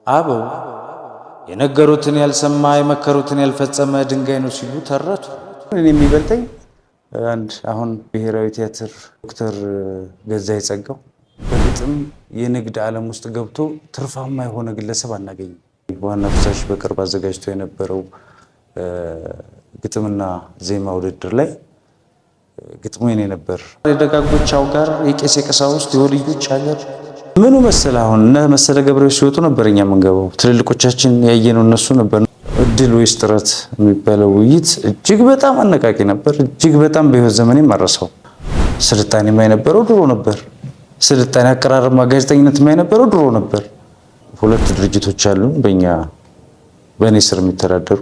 አበው የነገሩትን ያልሰማ የመከሩትን ያልፈጸመ ድንጋይ ነው ሲሉ ተረቱ። እኔ የሚበልጠኝ አንድ አሁን ብሔራዊ ቲያትር ዶክተር ገዛኢ ጸጋው በግጥም የንግድ ዓለም ውስጥ ገብቶ ትርፋማ የሆነ ግለሰብ አናገኝም። ዋና ፈሳሽ በቅርብ አዘጋጅቶ የነበረው ግጥምና ዜማ ውድድር ላይ ግጥሙ የኔ ነበር። የደጋጎች አውጋር፣ የቄስ የቀሳውስት የወልዮች ሀገር ምኑ መሰለ፣ አሁን እነ መሰለ ገብሬዎች ሲወጡ ነበር እኛ የምንገባው። ትልልቆቻችን ያየነው እነሱ ነበር። እድል ወይስ ጥረት የሚባለው ውይይት እጅግ በጣም አነቃቂ ነበር። እጅግ በጣም በህይወት ዘመኔ ማረሰው። ስልጣኔ የማይነበረው ድሮ ነበር። ስልጣኔ አቀራረብ፣ ጋዜጠኝነት የማይነበረው ድሮ ነበር። ሁለት ድርጅቶች አሉ በእኛ በእኔ ስር የሚተዳደሩ፣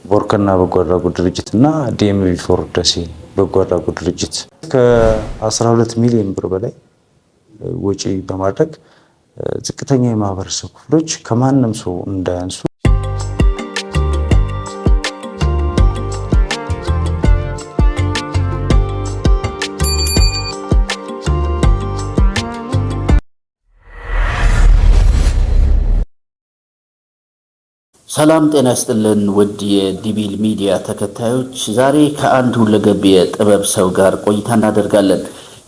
ቦርከና በጎ አድራጎት ድርጅት እና DMV for ደሴ በጎ አድራጎት ድርጅት። ከ12 ሚሊዮን ብር በላይ ወጪ በማድረግ ዝቅተኛ የማህበረሰብ ክፍሎች ከማንም ሰው እንዳያንሱ። ሰላም ጤና ይስጥልን ውድ የዲቢል ሚዲያ ተከታዮች፣ ዛሬ ከአንድ ሁለገብ የጥበብ ሰው ጋር ቆይታ እናደርጋለን።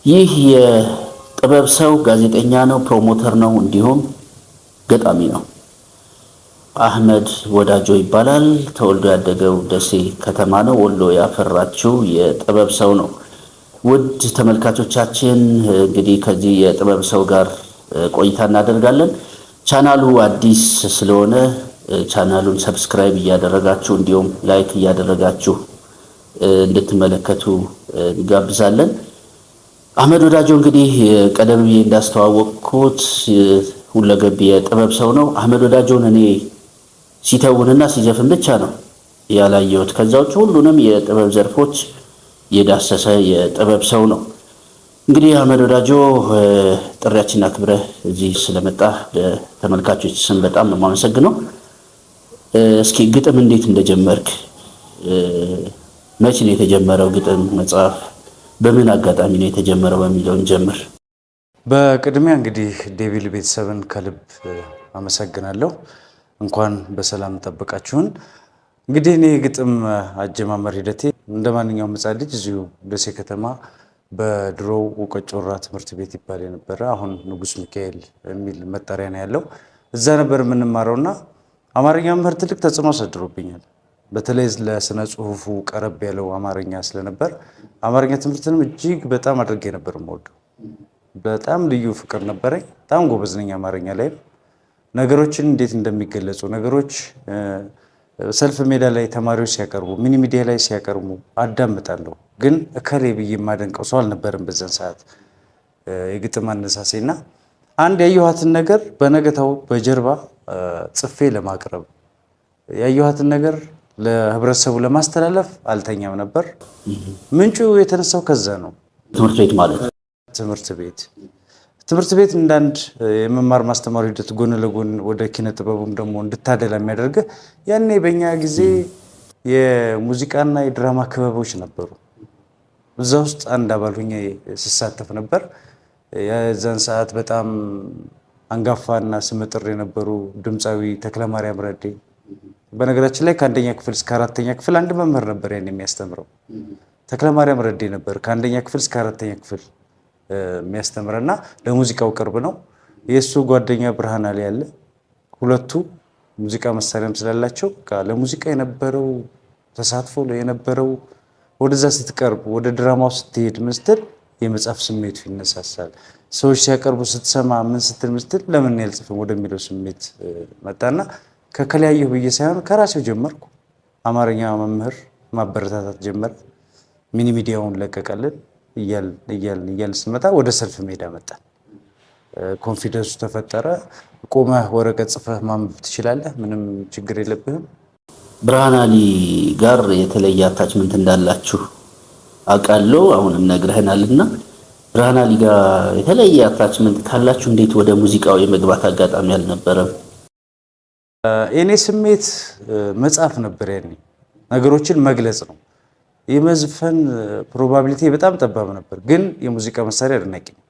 ይህ የጥበብ ሰው ጋዜጠኛ ነው፣ promoter ነው፣ እንዲሁም ገጣሚ ነው። አህመድ ወዳጆ ይባላል። ተወልዶ ያደገው ደሴ ከተማ ነው። ወሎ ያፈራችው የጥበብ ሰው ነው። ውድ ተመልካቾቻችን፣ እንግዲህ ከዚህ የጥበብ ሰው ጋር ቆይታ እናደርጋለን። ቻናሉ አዲስ ስለሆነ ቻናሉን subscribe እያደረጋችሁ እንዲሁም like እያደረጋችሁ እንድትመለከቱ እንጋብዛለን። አህመድ ወዳጆ እንግዲህ ቀደም ብዬ እንዳስተዋወቅኩት ሁለገብ የጥበብ ሰው ነው። አህመድ ወዳጆን እኔ ሲተውንና ሲዘፍን ብቻ ነው ያላየሁት። ከዛ ውጭ ሁሉንም የጥበብ ዘርፎች የዳሰሰ የጥበብ ሰው ነው። እንግዲህ አህመድ ወዳጆ፣ ጥሪያችንን አክብረህ እዚህ ስለመጣ በተመልካቾች ስም በጣም ነው የማመሰግነው። እስኪ ግጥም እንዴት እንደጀመርክ፣ መቼ ነው የተጀመረው ግጥም መጽሐፍ፣ በምን አጋጣሚ ነው የተጀመረው በሚለውን ጀምር። በቅድሚያ እንግዲህ ዴቪል ቤተሰብን ከልብ አመሰግናለሁ። እንኳን በሰላም ጠበቃችሁን። እንግዲህ እኔ የግጥም አጀማመር ሂደቴ እንደ ማንኛውም ሕፃን ልጅ እዚሁ ደሴ ከተማ በድሮው እውቀት ጮራ ትምህርት ቤት ይባል የነበረ፣ አሁን ንጉስ ሚካኤል የሚል መጠሪያ ነው ያለው። እዛ ነበር የምንማረውና አማርኛ መምህር ትልቅ ተጽዕኖ አሳድሮብኛል። በተለይ ለስነ ጽሁፉ ቀረብ ያለው አማርኛ ስለነበር አማርኛ ትምህርትንም እጅግ በጣም አድርጌ ነበር የምወደው። በጣም ልዩ ፍቅር ነበረኝ። በጣም ጎበዝ ነኝ አማርኛ ላይም። ነገሮችን እንዴት እንደሚገለጹ፣ ነገሮች ሰልፍ ሜዳ ላይ ተማሪዎች ሲያቀርቡ፣ mini media ላይ ሲያቀርቡ አዳምጣለሁ። ግን እከሌ ብዬ የማደንቀው ሰው አልነበረም በዛን ሰዓት። የግጥም አነሳሴና አንድ ያየኋትን ነገር በነገታው በጀርባ ጽፌ ለማቅረብ፣ ያየኋትን ነገር ለህብረተሰቡ ለማስተላለፍ አልተኛም ነበር። ምንጩ የተነሳው ከዛ ነው። ትምህርት ቤት ማለት ነው። ትምህርት ቤት እንዳንድ የመማር ማስተማር ሂደት ጎን ለጎን ወደ ኪነ ጥበቡም ደግሞ እንድታደላ የሚያደርግህ፣ ያኔ በእኛ ጊዜ የሙዚቃና የድራማ ክበቦች ነበሩ። እዛ ውስጥ አንድ አባል ሁኜ ስሳተፍ ነበር። የዛን ሰዓት በጣም አንጋፋና ስመጥር የነበሩ ድምፃዊ ተክለማርያም ረዴ፣ በነገራችን ላይ ከአንደኛ ክፍል እስከ አራተኛ ክፍል አንድ መምህር ነበር ያን የሚያስተምረው። ተክለማርያም ረዴ ነበር ከአንደኛ ክፍል እስከ አራተኛ ክፍል የሚያስተምረና ለሙዚቃው ቅርብ ነው። የእሱ ጓደኛ ብርሃን አሊ ያለ፣ ሁለቱ ሙዚቃ መሳሪያም ስላላቸው ለሙዚቃ የነበረው ተሳትፎ የነበረው፣ ወደዛ ስትቀርብ፣ ወደ ድራማው ስትሄድ ምን ስትል የመጻፍ ስሜቱ ይነሳሳል። ሰዎች ሲያቀርቡ ስትሰማ ምን ስትል ምን ስትል ለምን ያልጽፍም ወደሚለው ስሜት መጣና ከከለያየሁ ብዬ ሳይሆን ከራሴው ጀመርኩ። አማርኛ መምህር ማበረታታት ጀመረ። mini media ውን ለቀቀልን። እያልን እያልን እያልን ስንመጣ ወደ ሰልፍ ሜዳ መጣን። Confidence ኡ ተፈጠረ። ቆመህ ወረቀት ጽፈህ ማንበብ ትችላለህ። ምንም ችግር የለብህም። ብርሃን አሊ ጋር የተለየ attachment እንዳላችሁ አውቃለሁ። አሁንም ነግረህናል እና ብርሃን አሊ ጋር የተለየ attachment ካላችሁ እንዴት ወደ ሙዚቃው የመግባት አጋጣሚ አልነበረም? የኔ ስሜት መጻፍ ነበር። ያኔ ነገሮችን መግለጽ ነው። የመዝፈን probability በጣም ጠባብ ነበር። ግን የሙዚቃ መሳሪያ አድናቂ ነው።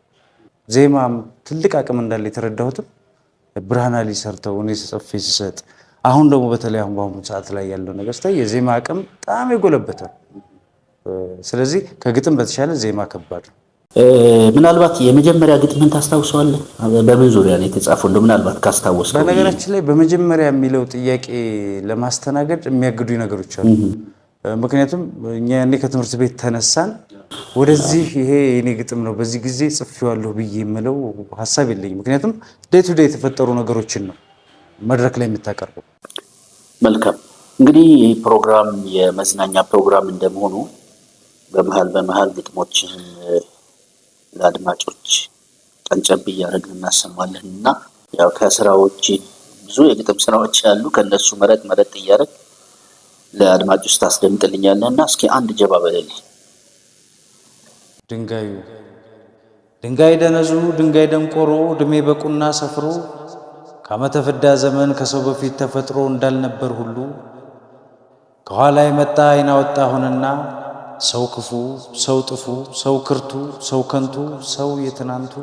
ዜማም ትልቅ አቅም እንዳለ የተረዳሁትም ብርሃን አሊ ሰርተው እኔ ጽፌ ስሰጥ፣ አሁን ደግሞ በተለይ አሁን በአሁኑ ሰዓት ላይ ያለው ነገር ስታይ የዜማ አቅም በጣም የጎለበተ ነው። ስለዚህ ከግጥም በተሻለ ዜማ ከባድ ነው። ምናልባት የመጀመሪያ ግጥምህን ታስታውሰዋለህ? በምን ዙሪያ ነው የተጻፈው? እንደው ምናልባት ካስታወስከው። በነገራችን ላይ በመጀመሪያ የሚለው ጥያቄ ለማስተናገድ የሚያግዱኝ ነገሮች አሉ። ምክንያቱም እኛ ያኔ ከትምህርት ቤት ተነሳን ወደዚህ፣ ይሄ የኔ ግጥም ነው በዚህ ጊዜ ጽፌዋለሁ ብዬ የምለው ሀሳብ የለኝም። ምክንያቱም day to day የተፈጠሩ ነገሮችን ነው መድረክ ላይ የምታቀርበው። መልካም፣ እንግዲህ ይህ ፕሮግራም የመዝናኛ ፕሮግራም እንደመሆኑ በመሀል በመሀል ግጥሞችህን ለአድማጮች ቀንጨብ እያደረግን እናሰማለን እና ያው ከስራዎች ብዙ የግጥም ስራዎች ያሉ ከእነሱ መረጥ መረጥ እያደረግ ለአድማጮች ታስደምጥልኛለህ እና እስኪ አንድ ጀባ በለልኝ። ድንጋዩ ድንጋይ ደነዙ ድንጋይ ደንቆሮ እድሜ በቁና ሰፍሮ ከዓመተ ፍዳ ዘመን ከሰው በፊት ተፈጥሮ እንዳልነበር ሁሉ ከኋላ የመጣ አይን አወጣ ሆነና ሰው ክፉ፣ ሰው ጥፉ፣ ሰው ክርቱ፣ ሰው ከንቱ፣ ሰው የትናንቱ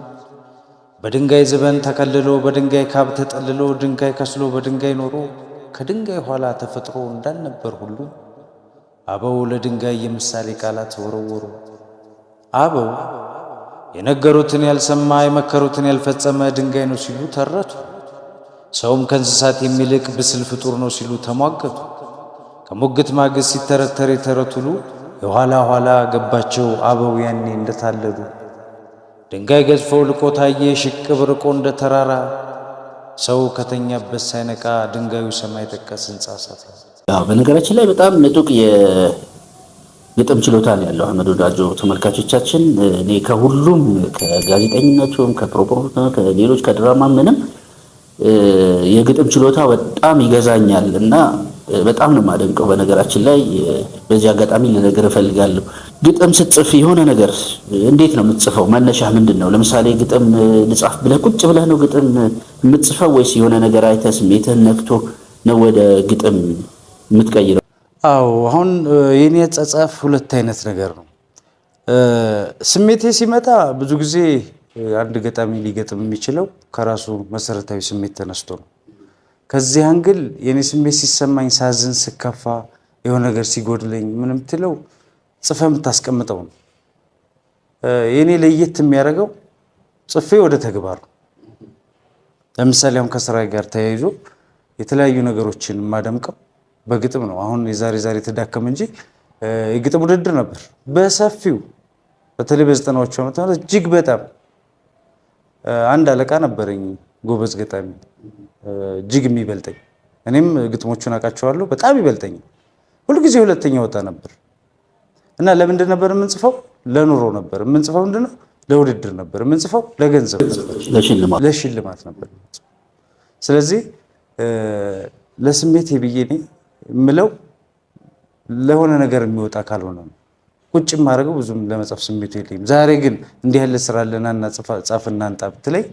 በድንጋይ ዝበን ተከልሎ በድንጋይ ካብ ተጠልሎ ድንጋይ ከስሎ በድንጋይ ኖሮ ከድንጋይ ኋላ ተፈጥሮ እንዳልነበር ሁሉ አበው ለድንጋይ የምሳሌ ቃላት ወረወሩ። አበው የነገሩትን ያልሰማ የመከሩትን ያልፈጸመ ድንጋይ ነው ሲሉ ተረቱ። ሰውም ከእንስሳት የሚልቅ ብስል ፍጡር ነው ሲሉ ተሟገቱ። ከሞግት ማግስት ሲተረተር የተረት ሁሉ የኋላ ኋላ ገባቸው አበው ያኔ እንደታለሉ። ድንጋይ ገዝፎ ልቆ ታየ ሽቅብ ርቆ እንደ ተራራ፣ ሰው ከተኛበት ሳይነቃ ድንጋዩ ሰማይ ጠቀስ ሕንፃ ሰራ። በነገራችን ላይ በጣም ምጡቅ የግጥም ችሎታ ነው ያለው አህመድ ወዳጆ። ተመልካቾቻችን፣ እኔ ከሁሉም ከጋዜጠኝነቱም ከፕሮፖ ከሌሎች ከድራማ ምንም የግጥም ችሎታ በጣም ይገዛኛል እና በጣም ነው የማደንቀው። በነገራችን ላይ በዚህ አጋጣሚ ልነግር እፈልጋለሁ። ግጥም ስትጽፍ የሆነ ነገር እንዴት ነው የምትጽፈው? መነሻ ምንድን ነው? ለምሳሌ ግጥም ልጻፍ ብለህ ቁጭ ብለህ ነው ግጥም የምትጽፈው ወይስ የሆነ ነገር አይተህ ስሜትህን ነክቶ ነው ወደ ግጥም የምትቀይረው? አዎ፣ አሁን የኔ አጻጻፍ ሁለት አይነት ነገር ነው። ስሜቴ ሲመጣ ብዙ ጊዜ አንድ ገጣሚ ሊገጥም የሚችለው ከራሱ መሰረታዊ ስሜት ተነስቶ ነው። ከዚህ angle የኔ ስሜት ሲሰማኝ፣ ሳዝን፣ ስከፋ፣ የሆነ ነገር ሲጎድለኝ ምን የምትለው ጽፈ የምታስቀምጠው ነው። የኔ ለየት የሚያደርገው ጽፌ ወደ ተግባር ነው። ለምሳሌ አሁን ከስራ ጋር ተያይዞ የተለያዩ ነገሮችን የማደምቀው በግጥም ነው። አሁን የዛሬ ዛሬ ተዳከመ እንጂ የግጥም ውድድር ነበር በሰፊው፣ በተለይ በ90ዎቹ ዓመት እጅግ በጣም። አንድ አለቃ ነበረኝ፣ ጎበዝ ገጣሚ፣ እጅግ የሚበልጠኝ፣ እኔም ግጥሞቹን አውቃቸዋለሁ፣ በጣም ይበልጠኝ። ሁልጊዜ ሁለተኛ ወጣ ነበር እና ለምንድን ነበር የምንጽፈው? ለኑሮ ነበር የምንጽፈው። ምንድነው? ለውድድር ነበር የምንጽፈው፣ ለገንዘብ ነበር፣ ለሽልማት ነበር። ስለዚህ ለስሜቴ ብዬ እኔ የምለው ለሆነ ነገር የሚወጣ ካልሆነ ነው። ቁጭ የማደርገው ብዙም ለመጻፍ ስሜቱ የለኝም። ዛሬ ግን እንዲህ ያለ ስራ አለና እና ጻፍና እንጣ ብትለኝ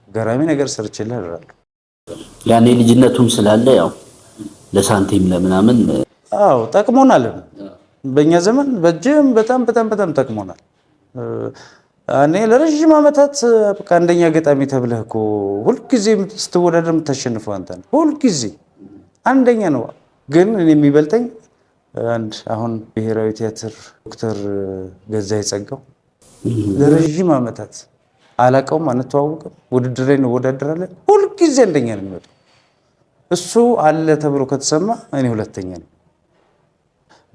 ገራሚ ነገር ሰርቼልህ እላለሁ። ያኔ ልጅነቱም ስላለ ያው ለሳንቲም ለምናምን። አዎ፣ ጠቅሞናል። በእኛ ዘመን በጅም በጣም በጣም በጣም ጠቅሞናል። እኔ ለረዥም ዓመታት በቃ አንደኛ ገጣሚ ተብለህ እኮ ሁልጊዜ ስትወዳደር የምታሸንፈው አንተ ነህ። ሁልጊዜ አንደኛ ነው። ግን እኔ የሚበልጠኝ አንድ አሁን ብሔራዊ ቲያትር ዶክተር ገዛኢ ጸጋው ለረዥም ዓመታት አላውቀውም፣ አንተዋወቅም፣ ውድድር ላይ እንወዳደራለን። ሁልጊዜ አንደኛ ነው የሚወጣው። እሱ አለ ተብሎ ከተሰማ እኔ ሁለተኛ ነው።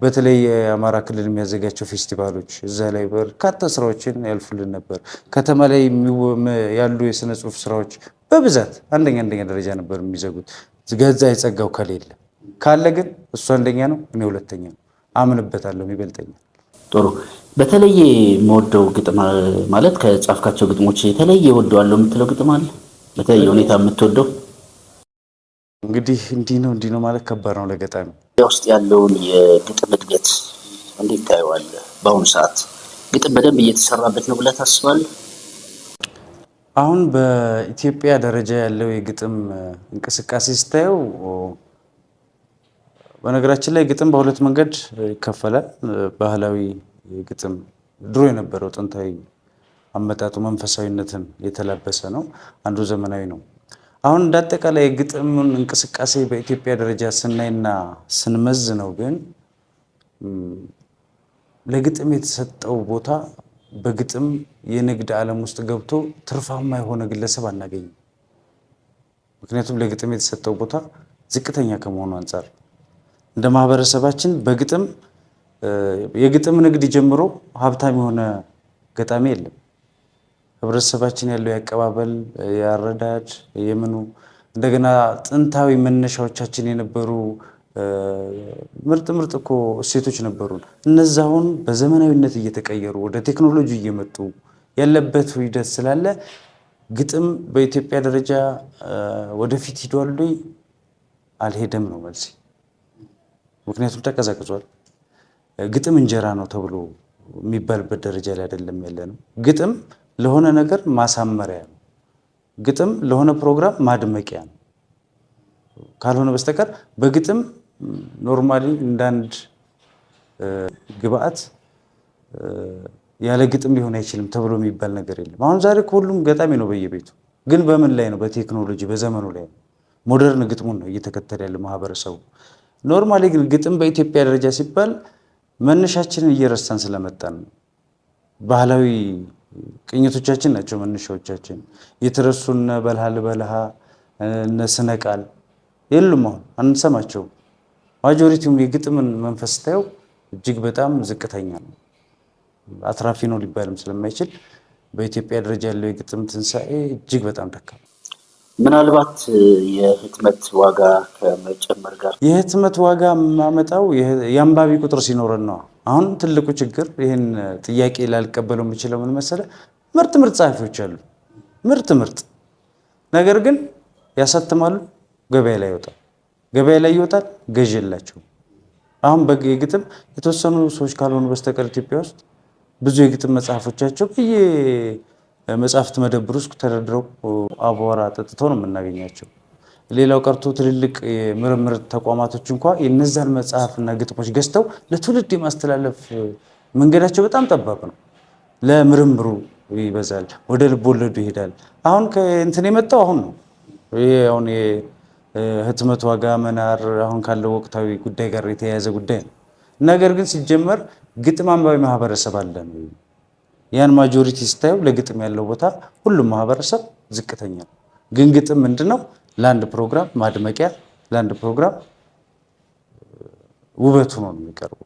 በተለይ የአማራ ክልል የሚያዘጋቸው ፌስቲቫሎች እዛ ላይ በርካታ ስራዎችን ያልፉልን ነበር። ከተማ ላይ ያሉ የስነ ጽሁፍ ስራዎች በብዛት አንደኛ አንደኛ ደረጃ ነበር የሚዘጉት። ገዛኢ ጸጋው ከሌለ፣ ካለ ግን እሱ አንደኛ ነው፣ እኔ ሁለተኛ ነው። አምንበታለሁ፣ ይበልጠኛል። ጥሩ። በተለየ የምወደው ግጥም ማለት ከጻፍካቸው ግጥሞች የተለየ እወደዋለሁ የምትለው ግጥም አለ? በተለየ ሁኔታ የምትወደው? እንግዲህ እንዲህ ነው እንዲህ ነው ማለት ከባድ ነው ለገጣሚ። ውስጥ ያለውን የግጥም እድገት እንዴት ታየዋለህ? በአሁኑ ሰዓት ግጥም በደንብ እየተሰራበት ነው ብለህ ታስባለህ? አሁን በኢትዮጵያ ደረጃ ያለው የግጥም እንቅስቃሴ ስታየው፣ በነገራችን ላይ ግጥም በሁለት መንገድ ይከፈላል። ባህላዊ ግጥም ድሮ የነበረው ጥንታዊ አመጣጡ መንፈሳዊነትን የተላበሰ ነው። አንዱ ዘመናዊ ነው። አሁን እንዳጠቃላይ የግጥምን እንቅስቃሴ በኢትዮጵያ ደረጃ ስናይና ስንመዝ ነው ግን ለግጥም የተሰጠው ቦታ በግጥም የንግድ ዓለም ውስጥ ገብቶ ትርፋማ የሆነ ግለሰብ አናገኝም። ምክንያቱም ለግጥም የተሰጠው ቦታ ዝቅተኛ ከመሆኑ አንጻር እንደ ማህበረሰባችን በግጥም የግጥም ንግድ ጀምሮ ሀብታም የሆነ ገጣሚ የለም። ህብረተሰባችን ያለው የአቀባበል፣ የአረዳድ፣ የምኑ እንደገና ጥንታዊ መነሻዎቻችን የነበሩ ምርጥ ምርጥ እኮ እሴቶች ነበሩ። እነዛ አሁን በዘመናዊነት እየተቀየሩ ወደ ቴክኖሎጂ እየመጡ ያለበት ሂደት ስላለ ግጥም በኢትዮጵያ ደረጃ ወደፊት ሂዷል ወይ አልሄደም ነው መልሴ። ምክንያቱም ተቀዛቅዟል። ግጥም እንጀራ ነው ተብሎ የሚባልበት ደረጃ ላይ አይደለም ያለ ነው። ግጥም ለሆነ ነገር ማሳመሪያ ነው። ግጥም ለሆነ ፕሮግራም ማድመቂያ ነው። ካልሆነ በስተቀር በግጥም normally እንዳንድ ግብአት ያለ ግጥም ሊሆን አይችልም ተብሎ የሚባል ነገር የለም። አሁን ዛሬ ሁሉም ገጣሚ ነው በየቤቱ። ግን በምን ላይ ነው? በቴክኖሎጂ በዘመኑ ላይ ነው። Modern ግጥሙን ነው እየተከተለ ያለ ማህበረሰቡ። Normally ግን ግጥም በኢትዮጵያ ደረጃ ሲባል መነሻችንን እየረሳን ስለመጣን ነው። ባህላዊ ቅኝቶቻችን ናቸው መነሻዎቻችን። የተረሱ እነ በልሃ ልበልሃ እነ ስነ ቃል የሉም፣ አሁን አንሰማቸውም። Majority ውም የግጥምን መንፈስ ስታየው እጅግ በጣም ዝቅተኛ ነው። አትራፊ ነው ሊባልም ስለማይችል በኢትዮጵያ ደረጃ ያለው የግጥም ትንሣኤ እጅግ በጣም ደካማ። ምናልባት የህትመት ዋጋ ከመጨመር ጋር የህትመት ዋጋ የማመጣው የአንባቢ ቁጥር ሲኖረን ነው። አሁን ትልቁ ችግር ይህን ጥያቄ ላልቀበለው የምችለው ምን መሰለህ፣ ምርጥ ምርጥ ጸሐፊዎች አሉ፣ ምርጥ ምርጥ ነገር ግን ያሳትማሉ፣ ገበያ ላይ ይወጣል፣ ገበያ ላይ ይወጣል፣ ገዥ የላቸውም። አሁን የግጥም የተወሰኑ ሰዎች ካልሆኑ በስተቀር ኢትዮጵያ ውስጥ ብዙ የግጥም መጽሐፎቻቸው በየ መጽሐፍት መደብር ውስጥ ተደርድረው አቧራ ጠጥተው ነው የምናገኛቸው። ሌላው ቀርቶ ትልልቅ የምርምር ተቋማቶች እንኳ የነዛን መጽሐፍና ግጥሞች ገዝተው ለትውልድ የማስተላለፍ መንገዳቸው በጣም ጠባብ ነው። ለምርምሩ ይበዛል፣ ወደ ልብ ወለዱ ይሄዳል። አሁን ከእንትን የመጣው አሁን ነው። ይሄ አሁን የህትመት ዋጋ መናር አሁን ካለው ወቅታዊ ጉዳይ ጋር የተያያዘ ጉዳይ ነው። ነገር ግን ሲጀመር ግጥም አንባቢ ማህበረሰብ አለ ነው። ያን majority ስታየው ለግጥም ያለው ቦታ ሁሉም ማህበረሰብ ዝቅተኛ ነው። ግን ግጥም ምንድነው? ለአንድ ፕሮግራም ማድመቂያ፣ ለአንድ ፕሮግራም ውበቱ ነው የሚቀርበው።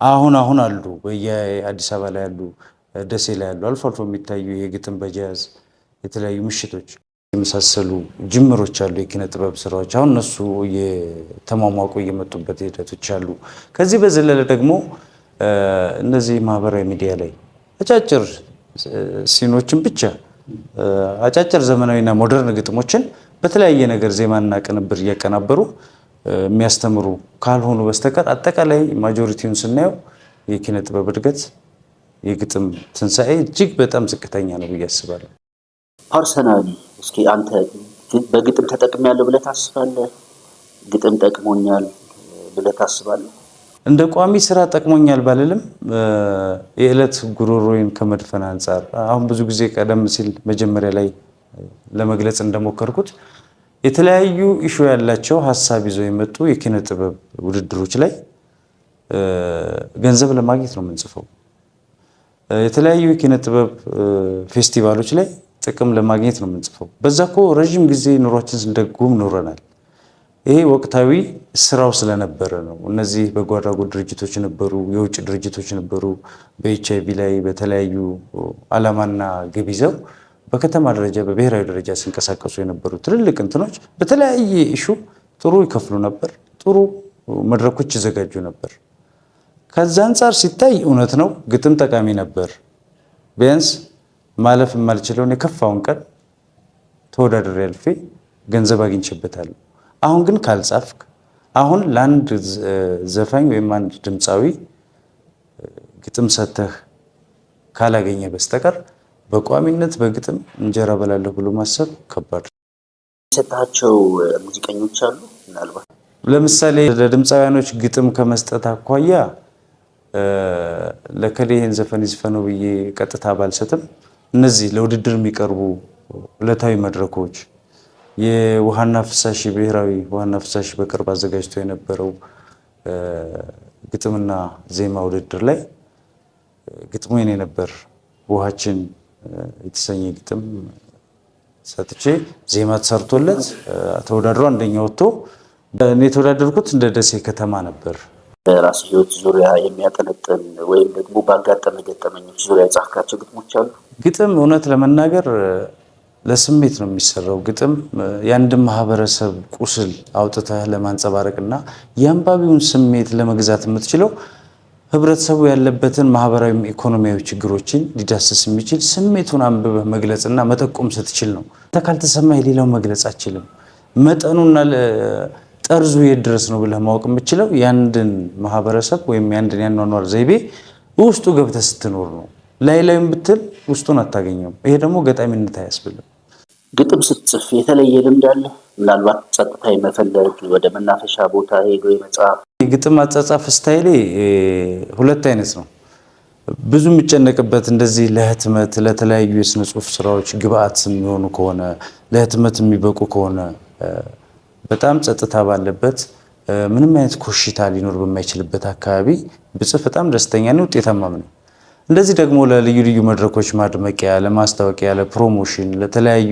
አሁን አሁን አሉ በየአዲስ አበባ ላይ ያሉ፣ ደሴ ላይ ያሉ አልፎ አልፎ የሚታዩ የግጥም በጃዝ የተለያዩ ምሽቶች የመሳሰሉ ጅምሮች አሉ፣ የኪነ ጥበብ ስራዎች አሁን እነሱ እየተሟሟቁ እየመጡበት ሂደቶች አሉ። ከዚህ በዘለለ ደግሞ እነዚህ ማህበራዊ ሚዲያ ላይ አጫጭር scene ኦችን ብቻ አጫጭር ዘመናዊና modern ግጥሞችን በተለያየ ነገር ዜማና ቅንብር እያቀናበሩ የሚያስተምሩ ካልሆኑ በስተቀር አጠቃላይ majority ውን ስናየው የኪነ ጥበብ እድገት የግጥም ትንሣኤ እጅግ በጣም ዝቅተኛ ነው ብዬ አስባለሁ። Personally እስኪ አንተ በግጥም ተጠቅሜያለሁ ብለህ ታስባለህ? ግጥም ጠቅሞኛል ብለህ ታስባለህ? እንደ ቋሚ ስራ ጠቅሞኛል ባልልም የዕለት ጉሮሮዬን ከመድፈን አንጻር አሁን ብዙ ጊዜ ቀደም ሲል መጀመሪያ ላይ ለመግለጽ እንደሞከርኩት የተለያዩ issue ያላቸው ሀሳብ ይዘው የመጡ የኪነ ጥበብ ውድድሮች ላይ ገንዘብ ለማግኘት ነው የምንጽፈው። የተለያዩ የኪነ ጥበብ ፌስቲቫሎች ላይ ጥቅም ለማግኘት ነው የምንጽፈው። በዛ እኮ ረዥም ጊዜ ኑሯችን ስንደጉም ኖረናል። ይሄ ወቅታዊ ስራው ስለነበረ ነው። እነዚህ በጎ አድራጎት ድርጅቶች ነበሩ፣ የውጭ ድርጅቶች ነበሩ። በኤች አይ ቪ ላይ በተለያዩ ዓላማና ግብ ይዘው በከተማ ደረጃ በብሔራዊ ደረጃ ሲንቀሳቀሱ የነበሩ ትልልቅ እንትኖች በተለያየ issue ጥሩ ይከፍሉ ነበር፣ ጥሩ መድረኮች ይዘጋጁ ነበር። ከዛ አንጻር ሲታይ እውነት ነው ግጥም ጠቃሚ ነበር። ቢያንስ ማለፍ የማልችለውን የከፋውን ቀን ተወዳድሬ አልፌ ገንዘብ አግኝቼበታለሁ። አሁን ግን ካልጻፍክ አሁን ለአንድ ዘፋኝ ወይም አንድ ድምፃዊ ግጥም ሰተህ ካላገኘ በስተቀር በቋሚነት በግጥም እንጀራ በላለሁ ብሎ ማሰብ ከባድ ነው። የሰጣቸው ሙዚቀኞች አሉ ምናልባት? ለምሳሌ ለድምፃውያኖች ግጥም ከመስጠት አኳያ ለከሌ ይሄን ዘፈን ይዝፈነው ብዬ ቀጥታ ባልሰጥም እነዚህ ለውድድር የሚቀርቡ ዕለታዊ መድረኮች፣ የውሃና ፍሳሽ ብሔራዊ ውሃና ፍሳሽ በቅርብ አዘጋጅቶ የነበረው ግጥምና ዜማ ውድድር ላይ ግጥሙ የኔ ነበር። ውሃችን የተሰኘ ግጥም ሰጥቼ ዜማ ተሰርቶለት ተወዳድሮ አንደኛ ወጥቶ እኔ የተወዳደርኩት እንደ ደሴ ከተማ ነበር። በራስ ህይወት ዙሪያ የሚያጠነጥን ወይም ደግሞ ባጋጠመ ገጠመኞች ዙሪያ የጻፍካቸው ግጥሞች አሉ? ግጥም እውነት ለመናገር ለስሜት ነው የሚሰራው። ግጥም የአንድን ማህበረሰብ ቁስል አውጥተህ ለማንጸባረቅ እና የአንባቢውን ስሜት ለመግዛት የምትችለው ህብረተሰቡ ያለበትን ማህበራዊ፣ ኢኮኖሚያዊ ችግሮችን ሊዳስስ የሚችል ስሜቱን አንብበህ መግለጽና መጠቆም ስትችል ነው። ካልተሰማ የሌላው መግለጽ አችልም። መጠኑና ጠርዙ የት ድረስ ነው ብለህ ማወቅ የምችለው የአንድን ማህበረሰብ ወይም የአንድን ያኗኗር ዘይቤ ውስጡ ገብተህ ስትኖር ነው። ላይ ላዩን ብትል ውስጡን አታገኘውም። ይሄ ደግሞ ገጣሚነት አያስብልም። ግጥም ስትጽፍ የተለየ ልምድ አለ? ምናልባት ጸጥታ የመፈለግ፣ ወደ መናፈሻ ቦታ ሄዶ የመጻፍ? የግጥም አጻጻፍ style ኤ ሁለት አይነት ነው። ብዙ የምጨነቅበት እንደዚህ ለህትመት፣ ለተለያዩ የስነ ጽሁፍ ስራዎች ግብአት የሚሆኑ ከሆነ፣ ለህትመት የሚበቁ ከሆነ በጣም ጸጥታ ባለበት፣ ምንም አይነት ኮሽታ ሊኖር በማይችልበት አካባቢ ብጽፍ በጣም ደስተኛ ነኝ፣ ውጤታማም ነኝ። እንደዚህ ደግሞ ለልዩ ልዩ መድረኮች ማድመቂያ፣ ለማስታወቂያ፣ ለ promotion፣ ለተለያዩ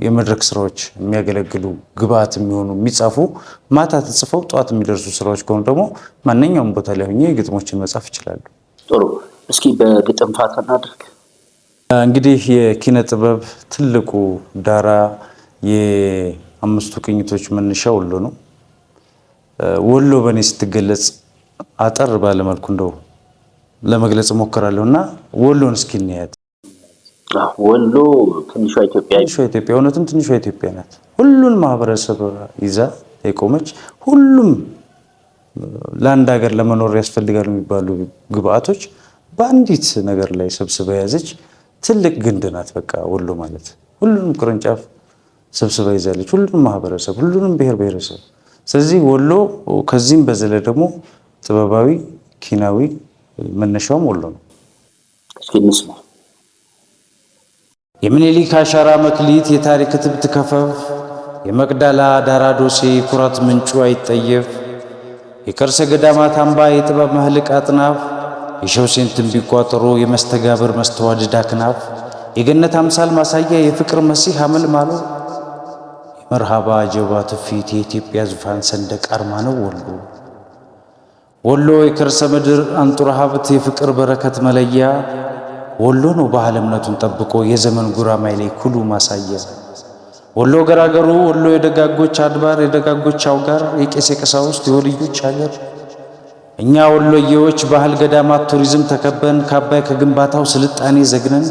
የመድረክ ስራዎች የሚያገለግሉ ግብአት የሚሆኑ የሚጻፉ ማታ ተጽፈው ጠዋት የሚደርሱ ስራዎች ከሆኑ ደግሞ ማንኛውም ቦታ ላይ ሆኜ ግጥሞችን መጻፍ እችላለሁ። ጥሩ። እስኪ በግጥም ፋታ እናድርግ። እንግዲህ የኪነ ጥበብ ትልቁ ዳራ የአምስቱ ቅኝቶች መነሻ ወሎ ነው። ወሎ በእኔ ስትገለጽ አጠር ባለመልኩ እንደው ለመግለጽ እሞክራለሁ እና ወሎን እስኪ እንያት። ወሎ ትንሿ ኢትዮጵያ። ትንሿ ኢትዮጵያ፣ እውነትም ትንሿ ኢትዮጵያ ናት። ሁሉን ማህበረሰብ ይዛ የቆመች፣ ሁሉም ለአንድ ሀገር ለመኖር ያስፈልጋሉ የሚባሉ ግብአቶች በአንዲት ነገር ላይ ሰብስባ የያዘች ትልቅ ግንድ ናት። በቃ ወሎ ማለት ሁሉንም ቅርንጫፍ ሰብስባ ይዛለች። ሁሉንም ማህበረሰብ፣ ሁሉንም ብሔር ብሔረሰብ። ስለዚህ ወሎ ከዚህም በዘለ ደግሞ ጥበባዊ ኪናዊ መነሻውም ወሎ ነው። እስኪ እንስማ። የምኒልክ አሻራ መክሊት፣ የታሪክ ትብት ከፈፍ፣ የመቅደላ ዳራ ዶሴ ኩራት ምንጩ አይጠየፍ፣ የከርሰ ገዳማት አምባ፣ የጥበብ መህልቅ አጥናፍ፣ የሸውሴን ትንቢት ቋጠሮ፣ የመስተጋብር መስተዋድድ አክናፍ፣ የገነት አምሳል ማሳያ፣ የፍቅር መሲህ አመልማሎ፣ የመርሃባ ጀባ ትውፊት፣ የኢትዮጵያ ዙፋን ሰንደቅ አርማ ነው ወሎ። ወሎ የከርሰ ምድር አንጡራ ሀብት፣ የፍቅር በረከት መለያ፣ ወሎ ነው ባህል እምነቱን ጠብቆ የዘመን ጉራማይሌ ኩሉ ማሳያ። ወሎ ገራገሩ፣ ወሎ የደጋጎች አድባር፣ የደጋጎች አውጋር፣ የቄስ የቀሳውስት የወልዮች ሀገር። እኛ ወሎዬዎች ባህል ገዳማት ቱሪዝም ተከበን፣ ከአባይ ከግንባታው ስልጣኔ ዘግነን፣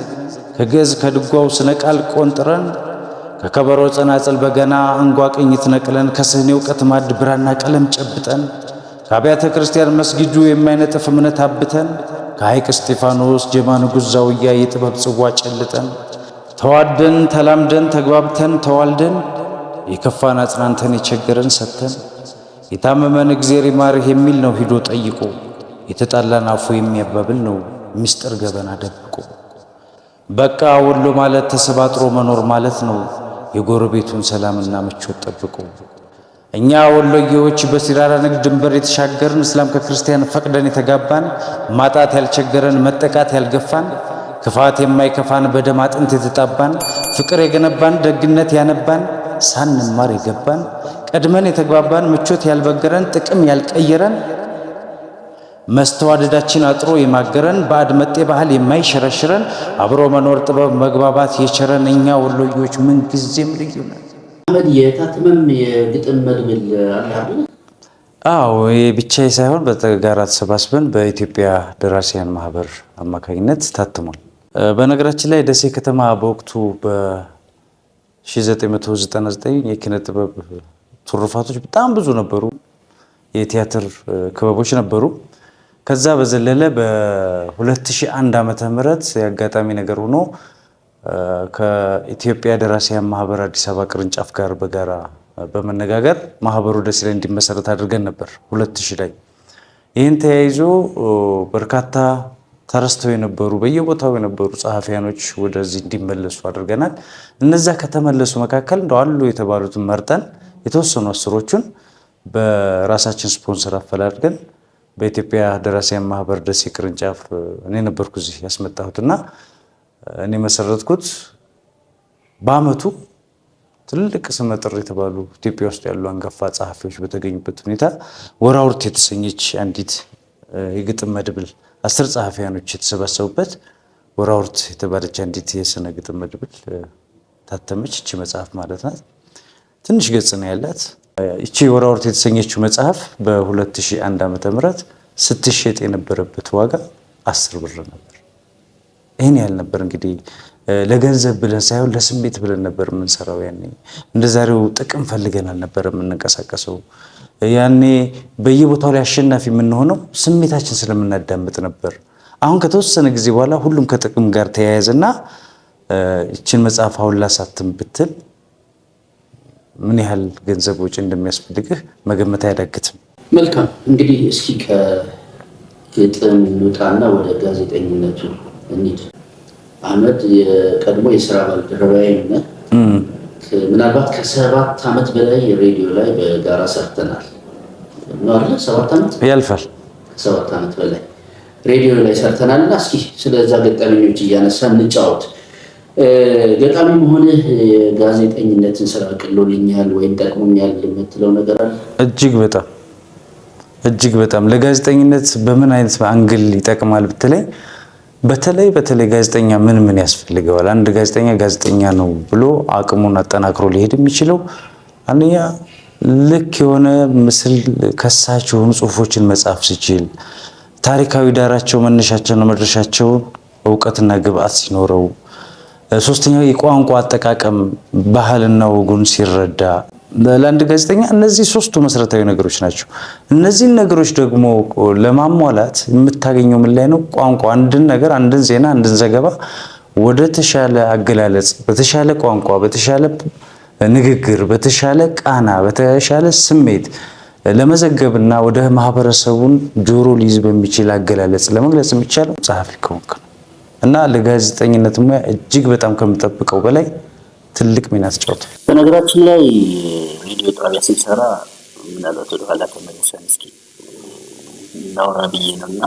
ከግዕዝ ከድጓው ስነ ቃል ቆንጥረን፣ ከከበሮ ጸናጽል በገና አንጓ ቅኝት ነቅለን፣ ከስህኔ እውቀት ማድ ብራና ቀለም ጨብጠን፣ ከአብያተ ክርስቲያን መስጊዱ የማይነጥፍ እምነት አብተን፣ ከሐይቅ እስጢፋኖስ ጀማ ንጉሥ ዛውያ የጥበብ ጽዋ ጨልጠን፣ ተዋደን ተላምደን ተግባብተን ተዋልደን፣ የከፋን አጽናንተን የቸገረን ሰጥተን፣ የታመመን እግዜር ይማርህ የሚል ነው ሂዶ ጠይቆ፣ የተጣላን አፉ የሚያባብል ነው ምስጢር ገበና ደብቆ። በቃ ወሎ ማለት ተሰባጥሮ መኖር ማለት ነው፣ የጎረቤቱን ሰላምና ምቾት ጠብቆ። እኛ ወሎዬዎች በሲራራ ንግድ ድንበር የተሻገርን፣ እስላም ከክርስቲያን ፈቅደን የተጋባን፣ ማጣት ያልቸገረን፣ መጠቃት ያልገፋን፣ ክፋት የማይከፋን፣ በደም አጥንት የተጣባን፣ ፍቅር የገነባን፣ ደግነት ያነባን፣ ሳንማር የገባን፣ ቀድመን የተግባባን፣ ምቾት ያልበገረን፣ ጥቅም ያልቀየረን፣ መስተዋደዳችን አጥሮ የማገረን፣ ባዕድ መጤ ባህል የማይሸረሽረን፣ አብሮ መኖር ጥበብ መግባባት የቸረን እኛ ወሎዬዎች ምንጊዜም ልዩ ነን። አህመድ፣ የታተመም የግጥም መድብል አለ አይደል? አዎ፣ ብቻዬ ሳይሆን በጋራ ተሰባስበን በኢትዮጵያ ደራሲያን ማህበር አማካኝነት ታትሟል። በነገራችን ላይ ደሴ ከተማ በወቅቱ በ1999 የኪነ ጥበብ ትሩፋቶች በጣም ብዙ ነበሩ። የቲያትር ክበቦች ነበሩ። ከዛ በዘለለ በ2001 ዓመተ ምህረት የአጋጣሚ ነገር ሆኖ ከኢትዮጵያ ደራሲያን ማህበር አዲስ አበባ ቅርንጫፍ ጋር በጋራ በመነጋገር ማህበሩ ደሴ ላይ እንዲመሰረት አድርገን ነበር 2000 ላይ። ይህን ተያይዞ በርካታ ተረስተው የነበሩ በየቦታው የነበሩ ጸሐፊያኖች ወደዚህ እንዲመለሱ አድርገናል። እነዛ ከተመለሱ መካከል እንደው አሉ የተባሉትን መርጠን የተወሰኑ 10ሮቹን በራሳችን ስፖንሰር አፈላልገን በኢትዮጵያ ደራሲያን ማህበር ደሴ ቅርንጫፍ እኔ ነበርኩ እዚህ ያስመጣሁትና እኔ መሰረትኩት። በአመቱ ትልቅ ስመጥር የተባሉ ኢትዮጵያ ውስጥ ያሉ አንጋፋ ጸሐፊዎች በተገኙበት ሁኔታ ወራውርት የተሰኘች አንዲት የግጥም መድብል 10 ጸሐፊያኖች የተሰባሰቡበት ወራውርት የተባለች አንዲት የስነ ግጥም መድብል ታተመች። እቺ መጽሐፍ ማለት ናት። ትንሽ ገጽ ነው ያላት። እቺ ወራውርት የተሰኘችው መጽሐፍ በ2001 ዓ.ም ስትሸጥ የነበረበት ዋጋ 10 ብር ነበር። ይህን ያህል ነበር። እንግዲህ ለገንዘብ ብለን ሳይሆን ለስሜት ብለን ነበር የምንሰራው። ያኔ እንደዛሬው ጥቅም ፈልገን አልነበር የምንንቀሳቀሰው። ያኔ በየቦታው ላይ አሸናፊ የምንሆነው ስሜታችን ስለምናዳምጥ ነበር። አሁን ከተወሰነ ጊዜ በኋላ ሁሉም ከጥቅም ጋር ተያያዘና ይችን መጽሐፍ አሁን ላሳትም ብትል ምን ያህል ገንዘብ ወጪ እንደሚያስፈልግህ መገመት አያዳግትም። መልካም፣ እንግዲህ እስኪ ከግጥም እንውጣና ወደ ጋዜጠኝነቱ እንሂድ። አህመድ የቀድሞ የስራ ባልደረባዬ ነህ። ምናልባት ከ7 ዓመት በላይ ሬዲዮ ላይ በጋራ ሰርተናል ነው አይደለ? 7 ዓመት ያልፋል። ከ7 ዓመት በላይ ሬዲዮ ላይ ሰርተናል እና እስኪ ስለዛ ገጠመኞች እያነሳ እንጫወት። ገጣሚ መሆንህ የጋዜጠኝነትን ስራ ቅሎልኛል ወይም ጠቅሞኛል የምትለው ነገር አለ? እጅግ በጣም፣ እጅግ በጣም። ለጋዜጠኝነት በምን አይነት angle ይጠቅማል ብትለኝ፣ በተለይ በተለይ ጋዜጠኛ ምን ምን ያስፈልገዋል? አንድ ጋዜጠኛ ጋዜጠኛ ነው ብሎ አቅሙን አጠናክሮ ሊሄድ የሚችለው አንደኛ ልክ የሆነ ምስል ከሳች የሆኑ ጽሁፎችን መጻፍ ሲችል፣ ታሪካዊ ዳራቸው መነሻቸውና መድረሻቸውን እውቀትና ግብአት ሲኖረው፣ ሶስተኛው የቋንቋ አጠቃቀም ባህልና ወጉን ሲረዳ፣ ለአንድ ጋዜጠኛ እነዚህ ሶስቱ መሰረታዊ ነገሮች ናቸው። እነዚህን ነገሮች ደግሞ ለማሟላት የምታገኘው ምን ላይ ነው? ቋንቋ። አንድን ነገር፣ አንድን ዜና፣ አንድን ዘገባ ወደ ተሻለ አገላለጽ፣ በተሻለ ቋንቋ፣ በተሻለ ንግግር፣ በተሻለ ቃና፣ በተሻለ ስሜት ለመዘገብና ወደ ማህበረሰቡን ጆሮ ሊይዝ በሚችል አገላለጽ ለመግለጽ የሚቻለው ጸሐፊ ከሆንክ ነው። እና ለጋዜጠኝነት ሙያ እጅግ በጣም ከምጠብቀው በላይ ትልቅ ሚና ተጫውቷል። በነገራችን ላይ ሬዲዮ ጣቢያ ስንሰራ፣ ምናልባት ወደኋላ ተመልሰን እስኪ እናውራ ብዬ ነው፣ እና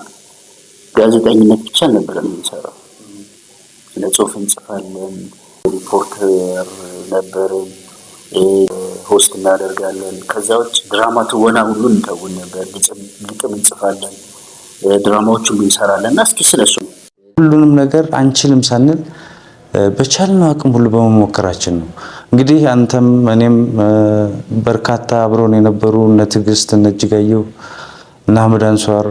ጋዜጠኝነት ብቻ አልነበረም የምንሰራው። ስነ ጽሁፍ እንጽፋለን፣ ሪፖርተር ነበርን፣ host እናደርጋለን። ከዛ ውጭ ድራማ ትወና ሁሉ እንተውን ነበር፣ ግጥም እንጽፋለን፣ ድራማዎች ሁሉ እንሰራለን። እና እስኪ ስለሱ ሁሉንም ነገር አንችልም ሳንል በቻልነው አቅም ሁሉ በመሞከራችን ነው። እንግዲህ አንተም እኔም በርካታ አብረውን የነበሩ እነ ትዕግስት፣ እነ እጅጋየሁ፣ እነ አህመድ አንሷር፣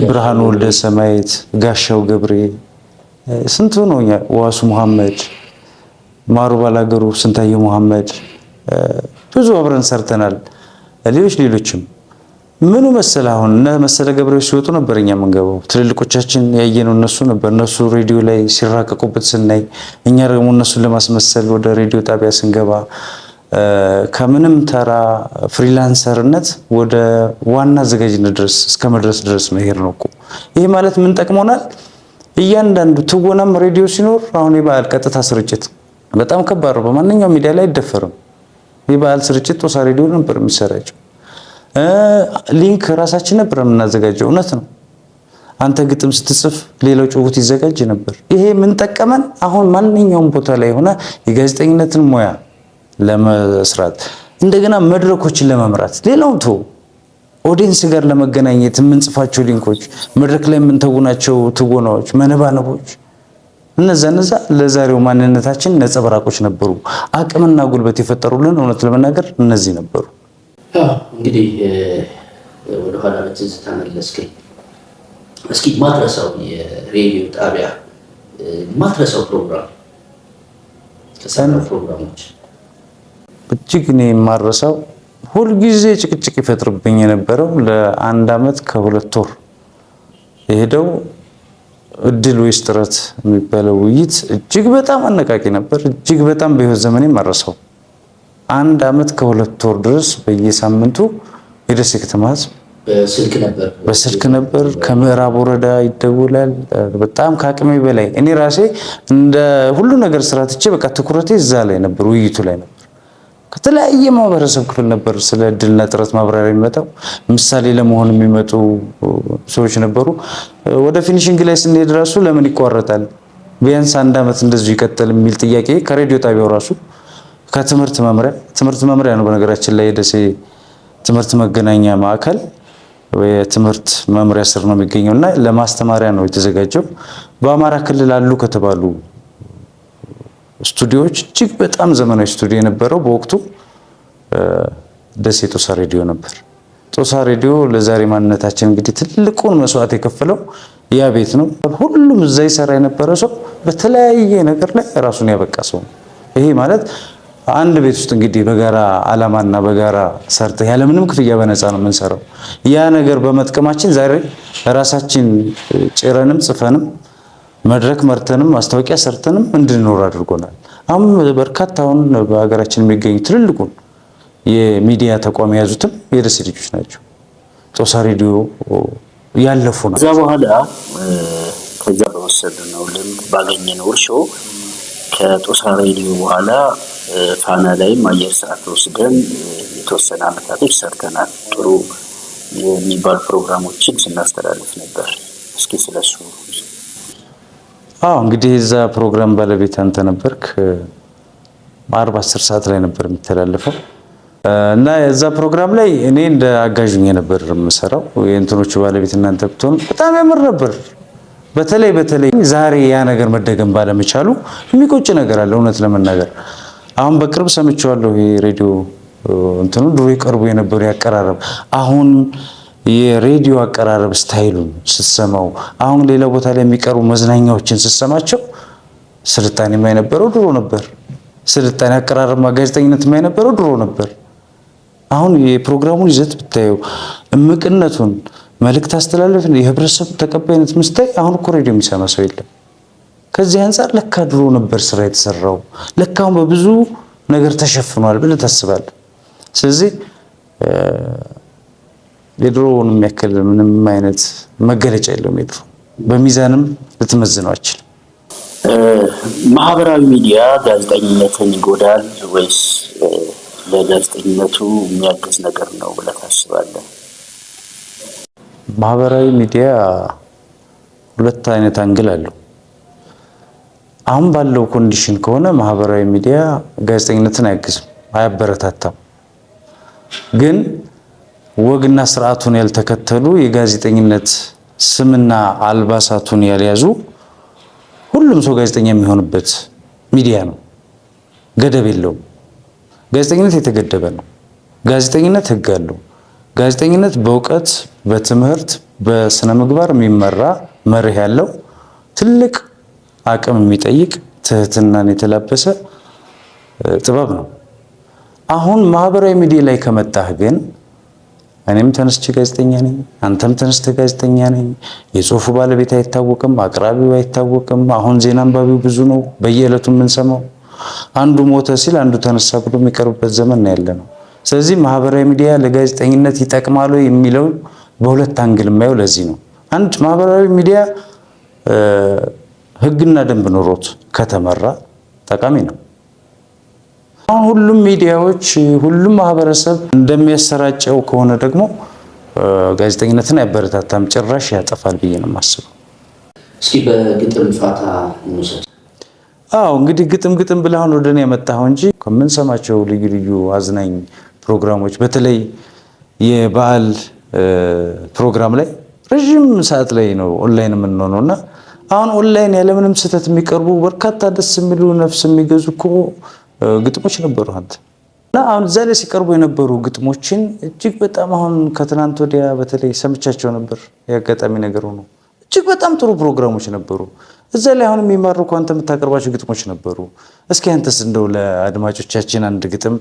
ብርሃኑ ወልደ ሰማይት፣ ጋሻው ገብሬ፣ ስንቱ ነው፣ እኛ ዋሱ መሐመድ፣ ማሩ ባላገሩ፣ ስንታየሁ መሐመድ፣ ብዙ አብረን ሰርተናል። ሌሎች ሌሎችም ምኑ መሰለ፣ አሁን እነ መሰለ ገብሬ ሲወጡ ነበር እኛ የምንገባው። ትልልቆቻችን ያየነው እነሱ ነበር። እነሱ ሬዲዮ ላይ ሲራቀቁበት ስናይ እኛ ደግሞ እነሱን ለማስመሰል ወደ ሬዲዮ ጣቢያ ስንገባ ከምንም ተራ freelancer ነት ወደ ዋና አዘጋጅነት ድረስ እስከ መድረስ ድረስ መሄድ ነው እኮ። ይሄ ማለት ምን ጠቅሞናል? እያንዳንዱ ትወናም ሬዲዮ ሲኖር አሁን የበዓል ቀጥታ ስርጭት በጣም ከባድ ነው። በማንኛውም ሚዲያ ላይ አይደፈርም። የበዓል ስርጭት ጦሳ ሬዲዮ ነበር የሚሰራጨው። Link ራሳችን ነበር የምናዘጋጀው። እውነት ነው። አንተ ግጥም ስትጽፍ ሌላው ጭውውት ይዘጋጅ ነበር። ይሄ ምን ጠቀመን? አሁን ማንኛውም ቦታ ላይ ሆነ የጋዜጠኝነትን ሙያ ለመስራት፣ እንደገና መድረኮችን ለመምራት፣ ሌላውን ቶ audience ጋር ለመገናኘት የምንጽፋቸው link ኦች፣ መድረክ ላይ የምንተውናቸው ትወናዎች፣ መነባነቦች፣ እነዛ እነዛ ለዛሬው ማንነታችን ነጸብራቆች ነበሩ። አቅምና ጉልበት የፈጠሩልን እውነት ለመናገር እነዚህ ነበሩ። እንግዲህ ወደኋላ በትዝታ መለስከኝ። እስኪ ማትረሳው የሬዲዮ ጣቢያ ማትረሳው ፕሮግራም ከሰራው ፕሮግራሞች? እጅግ እኔ የማረሳው፣ ሁልጊዜ ጭቅጭቅ ይፈጥርብኝ የነበረው፣ ለ1 ዓመት ከ2 ወር የሄደው እድል ወይስ ጥረት የሚባለው ውይይት እጅግ በጣም አነቃቂ ነበር። እጅግ በጣም በህይወት ዘመኔ ማረሳው፣ 1 ዓመት ከ2 ወር ድረስ በየሳምንቱ የደሴ ከተማ ህዝብ በስልክ ነበር። በስልክ ነበር። ከምዕራብ ወረዳ ይደውላል። በጣም ከአቅሜ በላይ እኔ ራሴ እንደ ሁሉ ነገር ስራ ትቼ በቃ ትኩረቴ እዛ ላይ ነበር፣ ውይይቱ ላይ ነበር። ከተለያየ ማህበረሰብ ክፍል ነበር ስለ እድልና ጥረት ማብራሪያ የሚመጣው። ምሳሌ ለመሆን የሚመጡ ሰዎች ነበሩ። ወደ finishing ላይ ስንሄድ ራሱ ለምን ይቋረጣል፣ ቢያንስ አንድ ዓመት እንደዚሁ ይቀጥል የሚል ጥያቄ ከሬዲዮ ጣቢያው ራሱ ከትምህርት መምሪያ፣ ትምህርት መምሪያ ነው በነገራችን ላይ የደሴ ትምህርት መገናኛ ማዕከል የትምህርት መምሪያ ስር ነው የሚገኘው እና ለማስተማሪያ ነው የተዘጋጀው። በአማራ ክልል አሉ ከተባሉ ስቱዲዮዎች እጅግ በጣም ዘመናዊ ስቱዲዮ የነበረው በወቅቱ ደሴ ጦሳ ሬዲዮ ነበር። ጦሳ ሬዲዮ ለዛሬ ማንነታችን እንግዲህ ትልቁን መስዋዕት የከፈለው ያ ቤት ነው። ሁሉም እዛ ይሰራ የነበረ ሰው በተለያየ ነገር ላይ ራሱን ያበቃ ሰው ነው። ይሄ ማለት አንድ ቤት ውስጥ እንግዲህ በጋራ አላማና በጋራ ሰርተህ ያለምንም ክፍያ በነፃ ነው የምንሰራው። ያ ነገር በመጥቀማችን ዛሬ ራሳችን ጭረንም ጽፈንም መድረክ መርተንም ማስታወቂያ ሰርተንም እንድንኖር አድርጎናል። አሁን በርካታ አሁን በሀገራችን የሚገኙ ትልልቁን የሚዲያ ተቋም የያዙትም የደሴ ልጆች ናቸው። ጦሳ ሬዲዮ ያለፉ ነው። ከዛ በኋላ ከዛ በወሰድነው ልምድ ባገኘነው እርሾ ከጦሳ ሬዲዮ በኋላ ፋና ላይም አየር ሰዓት ወስደን የተወሰነ አመታቶች ሰርተናል። ጥሩ የሚባሉ ፕሮግራሞችን ስናስተላልፍ ነበር። እስኪ ስለሱ። አዎ፣ እንግዲህ የዛ ፕሮግራም ባለቤት አንተ ነበርክ። አርብ 10 ሰዓት ላይ ነበር የሚተላለፈው እና የዛ ፕሮግራም ላይ እኔ እንደ አጋዥ ሆኜ ነበር የምሰራው። የእንትኖቹ ባለቤት እናንተ ብትሆኑ በጣም ያምር ነበር። በተለይ በተለይ ዛሬ ያ ነገር መደገም ባለመቻሉ የሚቆጭ ነገር አለ። እውነት ለመናገር አሁን በቅርብ ሰምቼዋለሁ። የሬዲዮ እንትኑ ድሮ ይቀርቡ የነበሩ ያቀራረብ፣ አሁን የሬዲዮ አቀራረብ style ኡን ስትሰማው፣ አሁን ሌላ ቦታ ላይ የሚቀርቡ መዝናኛዎችን ስትሰማቸው ስልጣኔ የማይነበረው ድሮ ነበር። ስልጣኔ አቀራረብ፣ ጋዜጠኝነት የማይነበረው ድሮ ነበር። አሁን የፕሮግራሙን ይዘት ብታየው፣ እምቅነቱን፣ መልእክት አስተላለፍን፣ የህብረተሰቡ ተቀባይነት ምስታይ አሁን እኮ ሬዲዮ የሚሰማ ሰው የለም። ከዚህ አንጻር ለካ ድሮ ነበር ስራ የተሰራው፣ ለካ አሁን በብዙ ነገር ተሸፍኗል ብለህ ታስባለህ። ስለዚህ የድሮውን የሚያክል ምንም አይነት መገለጫ የለውም። የድሮ በሚዛንም ልትመዝነው አችልም። ማህበራዊ ሚዲያ ጋዜጠኝነትን ይጎዳል ወይስ ለጋዜጠኝነቱ የሚያግዝ ነገር ነው ብለህ ታስባለህ? ማህበራዊ ሚዲያ ሁለት አይነት angle አለው። አሁን ባለው condition ከሆነ ማህበራዊ ሚዲያ ጋዜጠኝነትን አያግዝም፣ አያበረታታም። ግን ወግና ስርዓቱን ያልተከተሉ፣ የጋዜጠኝነት ስምና አልባሳቱን ያልያዙ፣ ሁሉም ሰው ጋዜጠኛ የሚሆንበት ሚዲያ ነው። ገደብ የለውም። ጋዜጠኝነት የተገደበ ነው። ጋዜጠኝነት ሕግ አለው። ጋዜጠኝነት በእውቀት፣ በትምህርት፣ በስነ ምግባር የሚመራ፣ መርህ ያለው፣ ትልቅ አቅም የሚጠይቅ፣ ትህትናን የተላበሰ ጥበብ ነው። አሁን ማህበራዊ ሚዲያ ላይ ከመጣህ ግን እኔም ተነስቼ ጋዜጠኛ ነኝ፣ አንተም ተነስተህ ጋዜጠኛ ነኝ። የጽሁፉ ባለቤት አይታወቅም፣ አቅራቢው አይታወቅም። አሁን ዜና አንባቢው ብዙ ነው። በየዕለቱ የምንሰማው አንዱ ሞተ ሲል አንዱ ተነሳ ብሎ የሚቀርብበት ዘመን ነው ያለ ነው። ስለዚህ ማህበራዊ ሚዲያ ለጋዜጠኝነት ይጠቅማሉ የሚለው በሁለት angle የማየው ለዚህ ነው። አንድ፣ ማህበራዊ ሚዲያ ህግና ደንብ ኖሮት ከተመራ ጠቃሚ ነው። አሁን ሁሉም ሚዲያዎች፣ ሁሉም ማህበረሰብ እንደሚያሰራጨው ከሆነ ደግሞ ጋዜጠኝነትን አያበረታታም፣ ጭራሽ ያጠፋል ብዬ ነው የማስበው። እስኪ በግጥም ፋታ እንውሰድ። አዎ፣ እንግዲህ ግጥም ግጥም ብለህ አሁን ወደ እኔ ያመጣኸው እንጂ ከምንሰማቸው ልዩ ልዩ አዝናኝ ፕሮግራሞች በተለይ የበዓል ፕሮግራም ላይ ረዥም ሰዓት ላይ ነው ኦንላይን የምንሆነው እና አሁን ኦንላይን ያለምንም ስህተት የሚቀርቡ በርካታ ደስ የሚሉ፣ ነፍስ የሚገዙ እኮ ግጥሞች ነበሩ አንተ። እና አሁን እዛ ላይ ሲቀርቡ የነበሩ ግጥሞችን እጅግ በጣም አሁን ከትናንት ወዲያ በተለይ ሰምቻቸው ነበር። የአጋጣሚ ነገር ሆኖ እጅግ በጣም ጥሩ ፕሮግራሞች ነበሩ። እዛ ላይ አሁን የሚማርኩ አንተ የምታቀርባቸው ግጥሞች ነበሩ። እስኪ አንተስ እንደው ለአድማጮቻችን አንድ ግጥም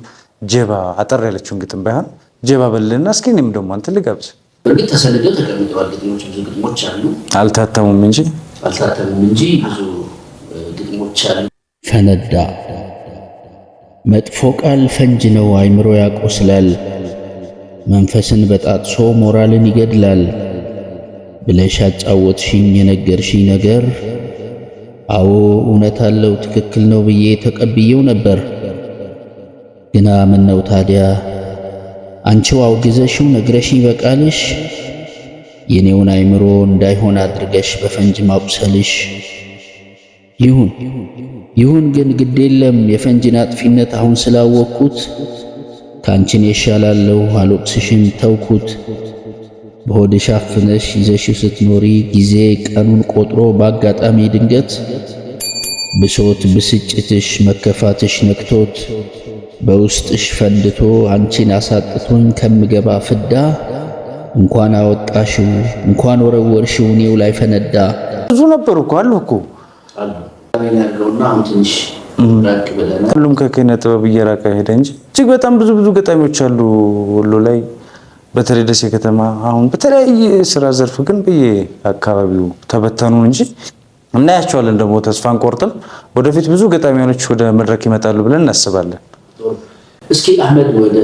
ጀባ፣ አጠር ያለችውን ግጥም ባይሆን ጀባ በልና እስኪ እኔም ደግሞ አንተ ልጋብዝ። በእርግጥ ተሰንደው ተቀምጠዋል ግጥሞች፣ ብዙ ግጥሞች አሉ። አልታተሙም እንጂ። አልታተሙም እንጂ ብዙ ግጥሞች አሉ። ፈነዳ። መጥፎ ቃል ፈንጅ ነው፣ አይምሮ ያቆስላል። መንፈስን በጣጥሶ ሞራልን ይገድላል ብለሽ ያጫወትሽኝ የነገርሽኝ ነገር አዎ እውነት አለው ትክክል ነው ብዬ ተቀብዬው ነበር። ግና ምነው ታዲያ አንቺው አውግዘሽው ነግረሽኝ በቃልሽ የኔውን አይምሮ እንዳይሆን አድርገሽ በፈንጅ ማቁሰልሽ። ይሁን ይሁን ግን ግድ የለም የፈንጅን አጥፊነት አሁን ስላወቅኩት ካንቺን የሻላለሁ አልወቅስሽም ተውኩት። በሆድሽ አፍነሽ ይዘሽው ስትኖሪ ጊዜ ቀኑን ቆጥሮ በአጋጣሚ ድንገት ብሶት ብስጭትሽ መከፋትሽ ነክቶት በውስጥሽ ፈንድቶ አንቺን አሳጥቶኝ ከምገባ ፍዳ እንኳን አወጣሽው እንኳን ወረወርሽው እኔው ላይ ፈነዳ። ብዙ ነበሩ እኮ አሉ እኮ ሁሉም ከኪነ ጥበብ እየራቀ ሄደ እንጂ እጅግ በጣም ብዙ ብዙ ገጣሚዎች አሉ ወሎ ላይ፣ በተለይ ደሴ ከተማ። አሁን በተለያየ ስራ ዘርፍ ግን በየአካባቢው ተበተኑ እንጂ እናያቸዋለን። ደግሞ ተስፋ አንቆርጥም። ወደፊት ብዙ ገጣሚያኖች ወደ መድረክ ይመጣሉ ብለን እናስባለን። እስኪ አህመድ ወደ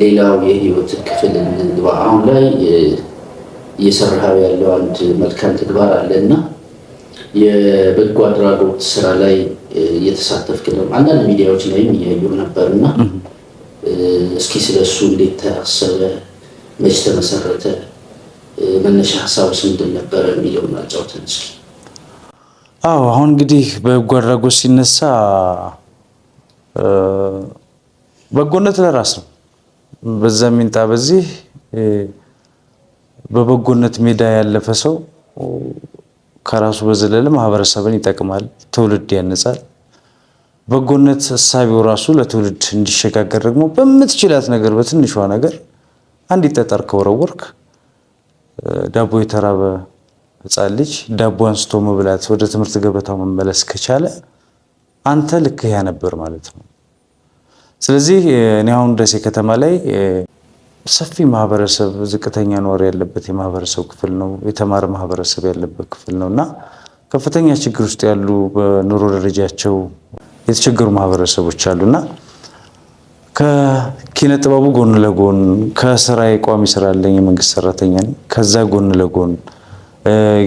ሌላው የህይወት ክፍል እንግባ። አሁን ላይ እየሰራኸው ያለው አንድ መልካም ተግባር አለ እና የበጎ አድራጎት ስራ ላይ እየተሳተፍክ ነው። አንዳንድ ሚዲያዎች ላይም እያየሁ ነበር እና እስኪ ስለሱ እንዴት ታሰበ፣ መች ተመሰረተ፣ መነሻ ሀሳቡስ ምንድን ነበረ የሚለውን አጫውተን እስኪ። አዎ አሁን እንግዲህ በጎ አድራጎት ሲነሳ በጎነት ለራስ ነው። በዛ ሚንጣ በዚህ በበጎነት ሜዳ ያለፈ ሰው ከራሱ በዘለለ ማህበረሰብን ይጠቅማል፣ ትውልድ ያነጻል። በጎነት እሳቢው ራሱ ለትውልድ እንዲሸጋገር ደግሞ በምትችላት ነገር በትንሿ ነገር አንዲት ጠጠር ከወረወርክ ዳቦ የተራበ ሕፃን ልጅ ዳቦ አንስቶ መብላት ወደ ትምህርት ገበታው መመለስ ከቻለ አንተ ልክህ ያ ነበር ማለት ነው። ስለዚህ እኔ አሁን ደሴ ከተማ ላይ ሰፊ ማህበረሰብ፣ ዝቅተኛ ነዋሪ ያለበት የማህበረሰብ ክፍል ነው። የተማረ ማህበረሰብ ያለበት ክፍል ነው እና ከፍተኛ ችግር ውስጥ ያሉ በኑሮ ደረጃቸው የተቸገሩ ማህበረሰቦች አሉና ከኪነ ጥበቡ ጎን ለጎን ከስራ የቋሚ ስራ አለኝ፣ የመንግስት ሰራተኛ ነኝ። ከዛ ጎን ለጎን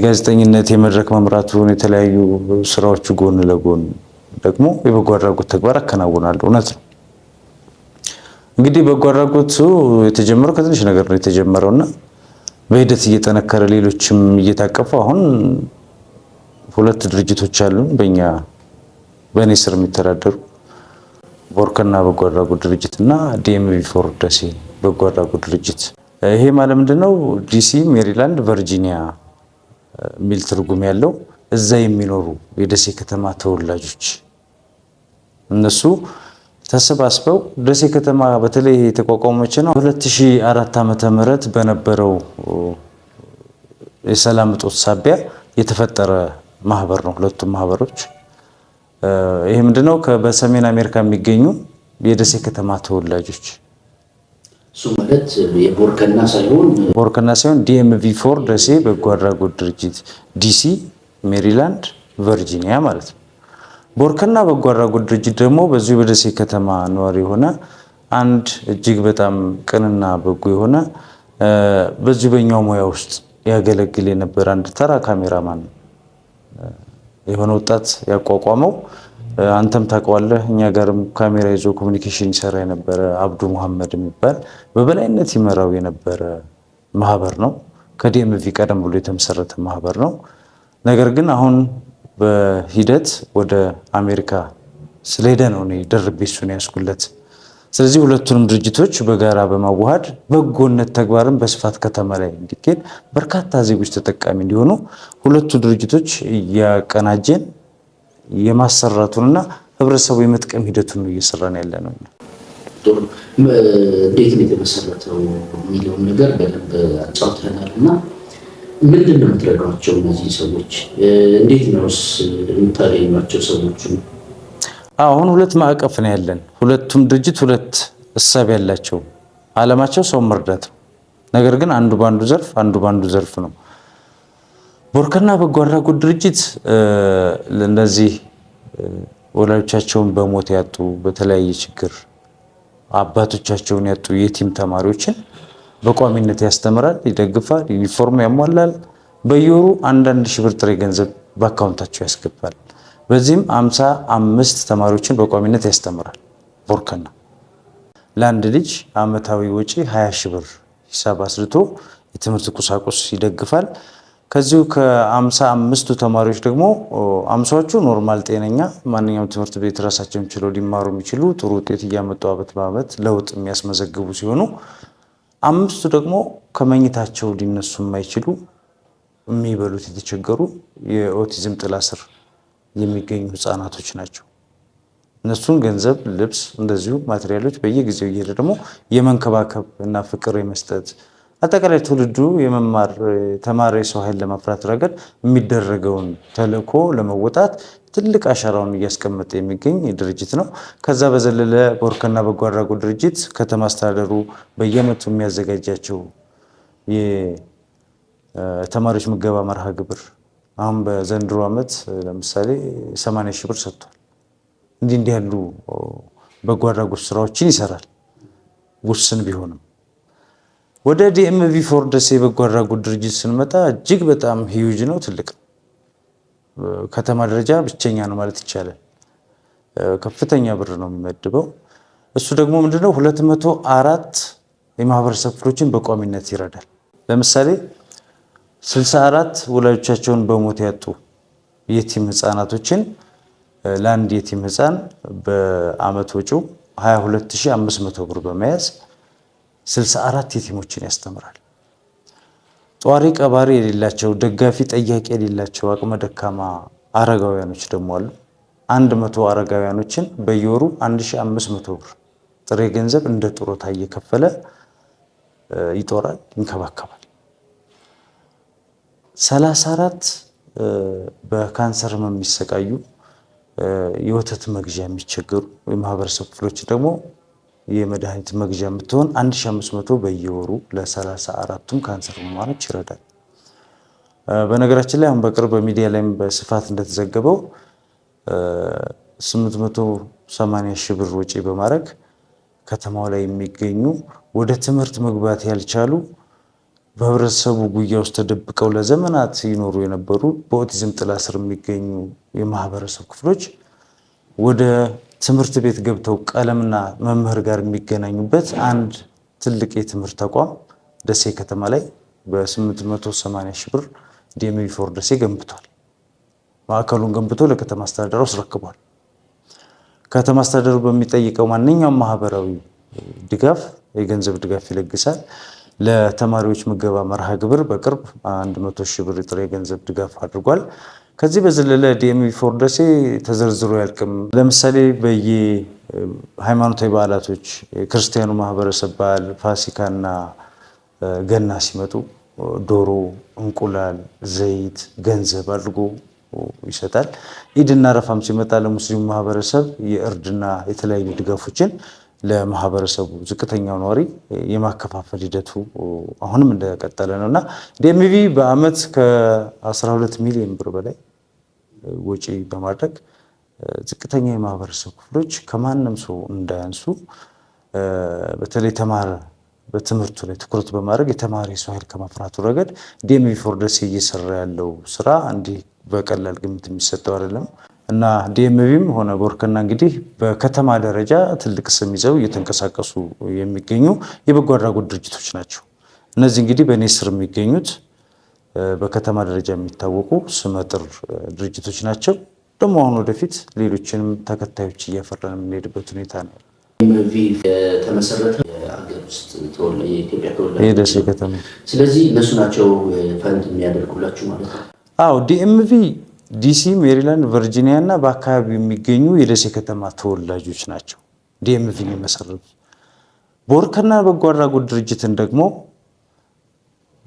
ጋዜጠኝነት፣ የመድረክ መምራቱን የተለያዩ ስራዎቹ ጎን ለጎን ደግሞ የበጎ አድራጎት ተግባር አከናውናለሁ። እውነት ነው። እንግዲህ በጎ አድራጎቱ የተጀመረው ከትንሽ ነገር ነው የተጀመረው እና በሂደት እየጠነከረ ሌሎችም እየታቀፉ አሁን ሁለት ድርጅቶች አሉን በእኛ በእኔ ስር የሚተዳደሩ ቦርከና በጎ አድራጎት ድርጅት እና DMV for ደሴ በጎ አድራጎት ድርጅት። ይሄ ማለት ምንድነው? ዲሲ፣ ሜሪላንድ፣ ቨርጂኒያ የሚል ትርጉም ያለው እዛ የሚኖሩ የደሴ ከተማ ተወላጆች እነሱ ተሰባስበው ደሴ ከተማ በተለይ የተቋቋመች ነው 2004 ዓመተ ምህረት በነበረው የሰላም እጦት ሳቢያ የተፈጠረ ማህበር ነው። ሁለቱም ማህበሮች ይሄ ምንድነው? በሰሜን አሜሪካ የሚገኙ የደሴ ከተማ ተወላጆች እሱ ማለት የቦርከና ሳይሆን ቦርከና ሳይሆን DMV for ደሴ በጎ አድራጎት ድርጅት ዲሲ፣ ሜሪላንድ፣ ቨርጂኒያ ማለት ነው። ቦርከና በጎ አድራጎት ድርጅት ደግሞ በዚሁ በደሴ ከተማ ነዋሪ የሆነ አንድ እጅግ በጣም ቅንና በጎ የሆነ በዚሁ በኛው ሙያ ውስጥ ያገለግል የነበረ አንድ ተራ ካሜራማን የሆነ ወጣት ያቋቋመው፣ አንተም ታውቀዋለህ፣ እኛ ጋርም ካሜራ ይዞ communication ይሰራ የነበረ አብዱ መሐመድ የሚባል በበላይነት ይመራው የነበረ ማህበር ነው። ከ DMV ቀደም ብሎ የተመሰረተ ማህበር ነው። ነገር ግን አሁን በሂደት ወደ አሜሪካ ስለሄደ ነው እኔ ደርቤ እሱን ያስኩለት። ስለዚህ ሁለቱንም ድርጅቶች በጋራ በማዋሃድ በጎነት ተግባርን በስፋት ከተማ ላይ እንዲካሄድ በርካታ ዜጎች ተጠቃሚ እንዲሆኑ ሁለቱ ድርጅቶች እያቀናጀን የማሰራቱንና ህብረተሰቡ የመጥቀም ሂደቱን ነው እየሰራን ያለ ነው። ጥሩ። እንዴት ነው የተመሰረተው የሚለውን ነገር በደንብ አጫውተናል እና ምንድን ነው የምትረዷቸው እነዚህ ሰዎች? እንዴት ነውስ የምታገኟቸው ሰዎቹ? አሁን ሁለት ማዕቀፍ ነው ያለን። ሁለቱም ድርጅት ሁለት እሳቤ ያላቸው አላማቸው ሰው መርዳት ነው። ነገር ግን አንዱ ባንዱ ዘርፍ አንዱ ባንዱ ዘርፍ ነው። ቦርከና በጎ አድራጎት ድርጅት ለእነዚህ ወላጆቻቸውን በሞት ያጡ፣ በተለያየ ችግር አባቶቻቸውን ያጡ የቲም ተማሪዎችን በቋሚነት ያስተምራል፣ ይደግፋል፣ ዩኒፎርም ያሟላል። በየወሩ 1,000 ብር ጥሬ ገንዘብ በአካውንታቸው ያስገባል። በዚህም 55 ተማሪዎችን በቋሚነት ያስተምራል። ቦርከና ለአንድ ልጅ አመታዊ ወጪ 20 ሺህ ብር ሂሳብ አስልቶ የትምህርት ቁሳቁስ ይደግፋል። ከዚሁ ከ55ቱ ተማሪዎች ደግሞ 50ዎቹ normal ጤነኛ፣ ማንኛውም ትምህርት ቤት ራሳቸውን ችለው ሊማሩ የሚችሉ፣ ጥሩ ውጤት እያመጡ አመት በአመት ለውጥ የሚያስመዘግቡ ሲሆኑ 5ቱ ደግሞ ከመኝታቸው ሊነሱ የማይችሉ፣ የሚበሉት የተቸገሩ፣ የኦቲዝም ጥላ ስር የሚገኙ ህፃናቶች ናቸው። እነሱን ገንዘብ፣ ልብስ፣ እንደዚሁ ማቴሪያሎች በየጊዜው እየሄደ ደግሞ የመንከባከብ እና ፍቅር የመስጠት፣ አጠቃላይ ትውልዱ የመማር ተማሪ የሰው ኃይል ለማፍራት ረገድ የሚደረገውን ተልዕኮ ለመወጣት ትልቅ አሻራውን እያስቀመጠ የሚገኝ ድርጅት ነው። ከዛ በዘለለ ቦርከና በጎ አድራጎት ድርጅት ከተማ አስተዳደሩ በየዓመቱ የሚያዘጋጃቸው የተማሪዎች ምገባ መርሃ ግብር አሁን በዘንድሮ ዓመት ለምሳሌ 80 ሺህ ብር ሰጥቷል። እንዲህ እንዲህ ያሉ በጎ አድራጎት ስራዎችን ይሰራል ውስን ቢሆንም። ወደ DMV for ደሴ የበጎ አድራጎት ድርጅት ስንመጣ እጅግ በጣም ሂዩጅ ነው፣ ትልቅ ነው። ከተማ ደረጃ ብቸኛ ነው ማለት ይቻላል። ከፍተኛ ብር ነው የሚመድበው። እሱ ደግሞ ምንድነው 204 የማህበረሰብ ክፍሎችን በቋሚነት ይረዳል። ለምሳሌ 64 ወላጆቻቸውን በሞት ያጡ የቲም ህፃናቶችን ለአንድ የቲም ህፃን በአመት ወጪው 22,500 ብር በመያዝ 64 የቲሞችን ያስተምራል። ጧሪ ቀባሪ የሌላቸው፣ ደጋፊ ጠያቂ የሌላቸው አቅመ ደካማ አረጋውያኖች ደግሞ አሉ። 100 አረጋውያኖችን በየወሩ 1500 ብር ጥሬ ገንዘብ እንደ ጡረታ እየከፈለ ይጦራል፣ ይንከባከባል። 34 በካንሰር ህመም የሚሰቃዩ፣ የወተት መግዣ የሚቸገሩ የማህበረሰብ ክፍሎች ደግሞ የመድኃኒት መግዣ የምትሆን 1500 በየወሩ ለ34ቱም ካንሰር ህሙማኖች ይረዳል። በነገራችን ላይ አሁን በቅርብ በሚዲያ ላይም በስፋት እንደተዘገበው 880 ሺህ ብር ወጪ በማድረግ ከተማው ላይ የሚገኙ ወደ ትምህርት መግባት ያልቻሉ፣ በህብረተሰቡ ጉያ ውስጥ ተደብቀው ለዘመናት ይኖሩ የነበሩ፣ በኦቲዝም ጥላ ስር የሚገኙ የማህበረሰብ ክፍሎች ወደ ትምህርት ቤት ገብተው ቀለምና መምህር ጋር የሚገናኙበት አንድ ትልቅ የትምህርት ተቋም ደሴ ከተማ ላይ በ880 ሺህ ብር DMV for ደሴ ገንብቷል። ማዕከሉን ገንብቶ ለከተማ አስተዳደሩ አስረክቧል። ከተማ አስተዳደሩ በሚጠይቀው ማንኛውም ማህበራዊ ድጋፍ የገንዘብ ድጋፍ ይለግሳል። ለተማሪዎች ምገባ መርሃ ግብር በቅርብ 100 ሺህ ብር ጥሬ የገንዘብ ድጋፍ አድርጓል። ከዚህ በዘለለ DMV for ደሴ ተዘርዝሮ አያልቅም። ለምሳሌ በየ ሃይማኖታዊ በዓላቶች የክርስቲያኑ ማህበረሰብ በዓል ፋሲካና ገና ሲመጡ ዶሮ፣ እንቁላል፣ ዘይት፣ ገንዘብ አድርጎ ይሰጣል። ኢድና አረፋም ሲመጣ ለሙስሊሙ ማህበረሰብ የእርድና የተለያዩ ድጋፎችን ለማህበረሰቡ ዝቅተኛው ነዋሪ የማከፋፈል ሂደቱ አሁንም እንደቀጠለ ነው እና DMV በአመት ከ12 ሚሊዮን ብር በላይ ወጪ በማድረግ ዝቅተኛ የማህበረሰብ ክፍሎች ከማንም ሰው እንዳያንሱ፣ በተለይ ተማረ በትምህርቱ ላይ ትኩረት በማድረግ የተማረ የሰው ኃይል ከማፍራቱ ረገድ DMV for ደሴ እየሰራ ያለው ስራ እንዲህ በቀላል ግምት የሚሰጠው አይደለም እና DMV ም ሆነ ቦርከና እንግዲህ በከተማ ደረጃ ትልቅ ስም ይዘው እየተንቀሳቀሱ የሚገኙ የበጎ አድራጎት ድርጅቶች ናቸው። እነዚህ እንግዲህ በእኔ ስር የሚገኙት በከተማ ደረጃ የሚታወቁ ስመጥር ድርጅቶች ናቸው። ደግሞ አሁን ወደፊት ሌሎችንም ተከታዮች እያፈራን የምንሄድበት ሁኔታ ነው። DMV የተመሰረተ የሀገር ውስጥ የኢትዮጵያ ተወላጅ የደሴ ከተማ። ስለዚህ እነሱ ናቸው ፈንድ የሚያደርጉላችሁ ማለት ነው። አዎ፣ DMV ዲሲ፣ ሜሪላንድ፣ ቨርጂኒያ እና በአካባቢው የሚገኙ የደሴ ከተማ ተወላጆች ናቸው DMV ን የመሰረቱት። ቦርከና በጎ አድራጎት ድርጅትን ደግሞ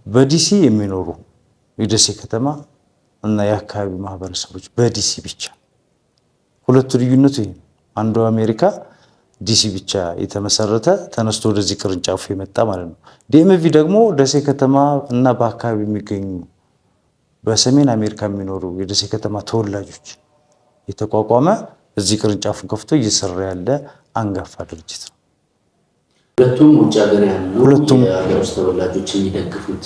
በዲሲ የሚኖሩ የደሴ ከተማ እና የአካባቢው ማህበረሰቦች በዲሲ ብቻ። ሁለቱ ልዩነቱ ይሄ ነው። አንዱ አሜሪካ ዲሲ ብቻ የተመሰረተ ተነስቶ ወደዚህ ቅርንጫፉ የመጣ ማለት ነው። DMV ደግሞ ደሴ ከተማ እና በአካባቢው የሚገኙ በሰሜን አሜሪካ የሚኖሩ የደሴ ከተማ ተወላጆች የተቋቋመ፣ እዚህ ቅርንጫፉን ከፍቶ እየሰራ ያለ አንጋፋ ድርጅት ነው። ሁለቱም ውጭ ሀገር ያሉ ሁለቱም የሀገር ውስጥ ተወላጆች የሚደግፉት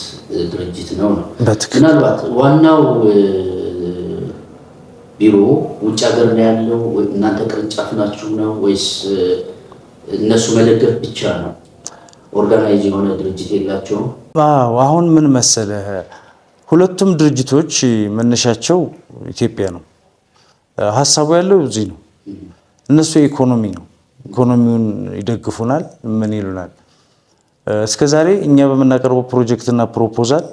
ድርጅት ነው። በትክክል። ምናልባት ዋናው ቢሮ ውጭ ሀገር ነው ያለው፣ እናንተ ቅርንጫፍ ናችሁ ነው ወይስ እነሱ መደገፍ ብቻ ነው? Organize የሆነ ድርጅት የላቸውም? አዎ፣ አሁን ምን መሰለህ፣ ሁለቱም ድርጅቶች መነሻቸው ኢትዮጵያ ነው። ሀሳቡ ያለው እዚህ ነው። እነሱ የኢኮኖሚ ነው፣ ኢኮኖሚውን ይደግፉናል። ምን ይሉናል? እስከ ዛሬ እኛ በምናቀርበው ፕሮጀክትና proposal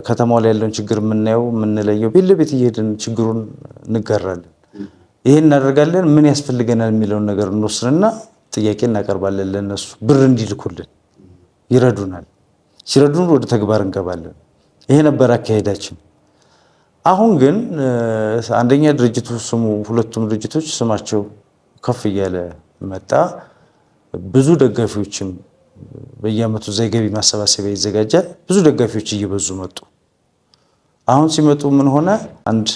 ከተማው ላይ ያለውን ችግር የምናየው፣ የምንለየው፣ ቤት ለቤት እየሄድን ችግሩን እንጋራለን። ይሄን እናደርጋለን፣ ምን ያስፈልገናል የሚለውን ነገር እንወስንና ጥያቄ እናቀርባለን ለእነሱ ብር እንዲልኩልን፣ ይረዱናል። ሲረዱን ወደ ተግባር እንገባለን። ይሄ ነበር አካሄዳችን። አሁን ግን አንደኛ ድርጅቱ ስሙ፣ ሁለቱም ድርጅቶች ስማቸው ከፍ እያለ መጣ። ብዙ ደጋፊዎችም በየዓመቱ እዛ የገቢ ማሰባሰቢያ ይዘጋጃል። ብዙ ደጋፊዎች እየበዙ መጡ። አሁን ሲመጡ ምን ሆነ? አንድ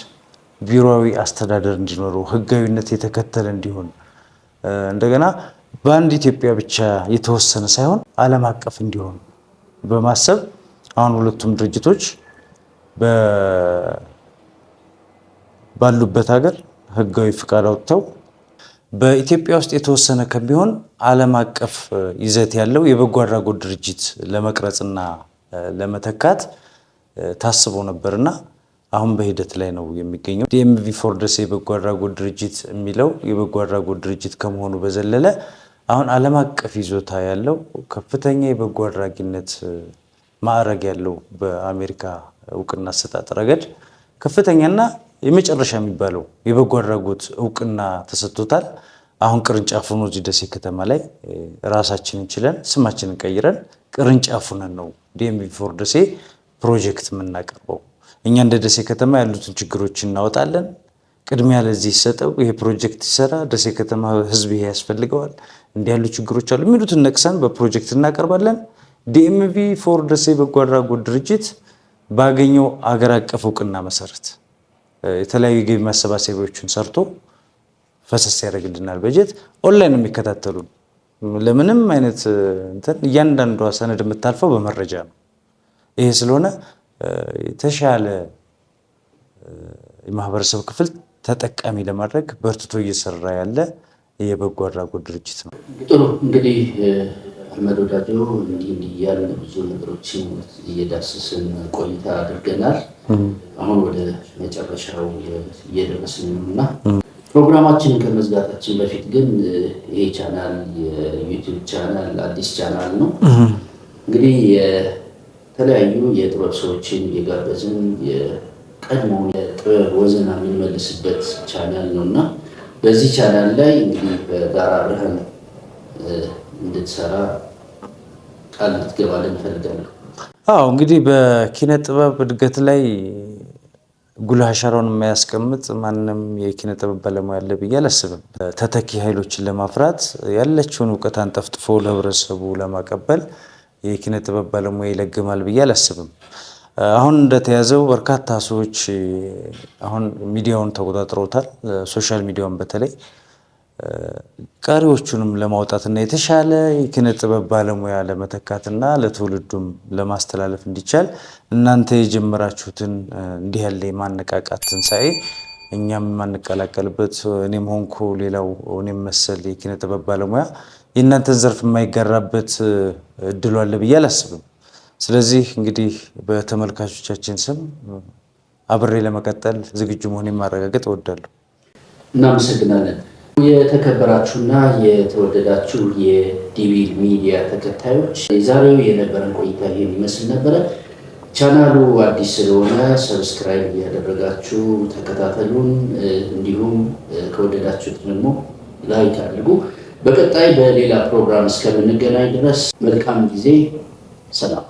ቢሮዊ አስተዳደር እንዲኖረው፣ ህጋዊነት የተከተለ እንዲሆን፣ እንደገና በአንድ ኢትዮጵያ ብቻ የተወሰነ ሳይሆን ዓለም አቀፍ እንዲሆን በማሰብ አሁን ሁለቱም ድርጅቶች ባሉበት ሀገር ህጋዊ ፍቃድ አውጥተው በኢትዮጵያ ውስጥ የተወሰነ ከሚሆን ዓለም አቀፍ ይዘት ያለው የበጎ አድራጎት ድርጅት ለመቅረጽና ለመተካት ታስቦ ነበርና አሁን በሂደት ላይ ነው የሚገኘው። DMV for ደሴ የበጎ አድራጎት ድርጅት የሚለው የበጎ አድራጎት ድርጅት ከመሆኑ በዘለለ አሁን ዓለም አቀፍ ይዞታ ያለው፣ ከፍተኛ የበጎ አድራጊነት ማዕረግ ያለው፣ በአሜሪካ እውቅና አሰጣጥ ረገድ ከፍተኛና የመጨረሻ የሚባለው የበጎ አድራጎት እውቅና ተሰጥቶታል። አሁን ቅርንጫፍ ሆኖ እዚህ ደሴ ከተማ ላይ ራሳችንን ችለን፣ ስማችንን ቀይረን ቅርንጫፍ ሆነን ነው DMV for ደሴ ፕሮጀክት የምናቀርበው። እኛ እንደ ደሴ ከተማ ያሉትን ችግሮች እናወጣለን። ቅድሚያ ለዚህ ይሰጠው፣ ይሄ ፕሮጀክት ይሰራ፣ ደሴ ከተማ ህዝብ ይሄ ያስፈልገዋል፣ እንዲህ ያሉ ችግሮች አሉ የሚሉትን ነቅሰን በፕሮጀክት እናቀርባለን። DMV for ደሴ በጎ አድራጎት ድርጅት ባገኘው አገር አቀፍ እውቅና መሰረት የተለያዩ የገቢ ማሰባሰቢያዎችን ሰርቶ ፈሰስ ያደርግልናል በጀት። ኦንላይን የሚከታተሉ ለምንም አይነት እንትን እያንዳንዷ ሰነድ የምታልፈው በመረጃ ነው። ይሄ ስለሆነ የተሻለ የማህበረሰብ ክፍል ተጠቃሚ ለማድረግ በርትቶ እየሰራ ያለ የበጎ አድራጎት ድርጅት ነው። ጥሩ፣ እንግዲህ አህመድ ወዳጆ፣ እንዲህ እንዲህ እያልን ብዙ ነገሮችን እየዳሰስን ቆይታ አድርገናል። አሁን ወደ መጨረሻው እየደረስን ነው እና ፕሮግራማችንን ከመዝጋታችን በፊት ግን ይሄ ቻናል የ YouTube ቻናል አዲስ ቻናል ነው። እንግዲህ የተለያዩ የጥበብ ሰዎችን እየጋበዝን የቀድሞውን የጥበብ ወዘና የምንመልስበት ቻናል ነው እና በዚህ ቻናል ላይ እንግዲህ በጋራ አብረን እንድትሰራ ቃል እንድትገባልን እፈልጋለሁ። አዎ፣ እንግዲህ በኪነ ጥበብ እድገት ላይ ጉልህ አሻራውን የማያስቀምጥ ማንም የኪነ ጥበብ ባለሙያ አለ ብዬ አላስብም። ተተኪ ኃይሎችን ለማፍራት፣ ያለችውን እውቀት አንጠፍጥፎ ለህብረተሰቡ ለማቀበል የኪነ ጥበብ ባለሙያ ይለግማል ብዬ አላስብም። አሁን እንደተያዘው በርካታ ሰዎች አሁን ሚዲያውን ተቆጣጥረውታል። Social media ውን በተለይ ቀሪዎቹንም ለማውጣትና የተሻለ የኪነ ጥበብ ባለሙያ ለመተካትና ለትውልዱም ለማስተላለፍ እንዲቻል እናንተ የጀመራችሁትን እንዲህ ያለ የማነቃቃት ትንሳኤ እኛም የማንቀላቀልበት፣ እኔም ሆንኩ ሌላው እኔም መሰል የኪነ ጥበብ ባለሙያ የእናንተን ዘርፍ የማይጋራበት እድሉ አለ ብዬ አላስብም። ስለዚህ እንግዲህ በተመልካቾቻችን ስም አብሬ ለመቀጠል ዝግጁ መሆኔን ማረጋገጥ እወዳለሁ። እናመሰግናለን። የተከበራችሁና የተወደዳችሁ የዲቢል ሚዲያ ተከታዮች፣ የዛሬው የነበረን ቆይታ ይህን ይመስል ነበረ። ቻናሉ አዲስ ስለሆነ subscribe እያደረጋችሁ ተከታተሉን። እንዲሁም ከወደዳችሁት ደግሞ like አድርጉ። በቀጣይ በሌላ ፕሮግራም እስከምንገናኝ ድረስ መልካም ጊዜ፣ ሰላም።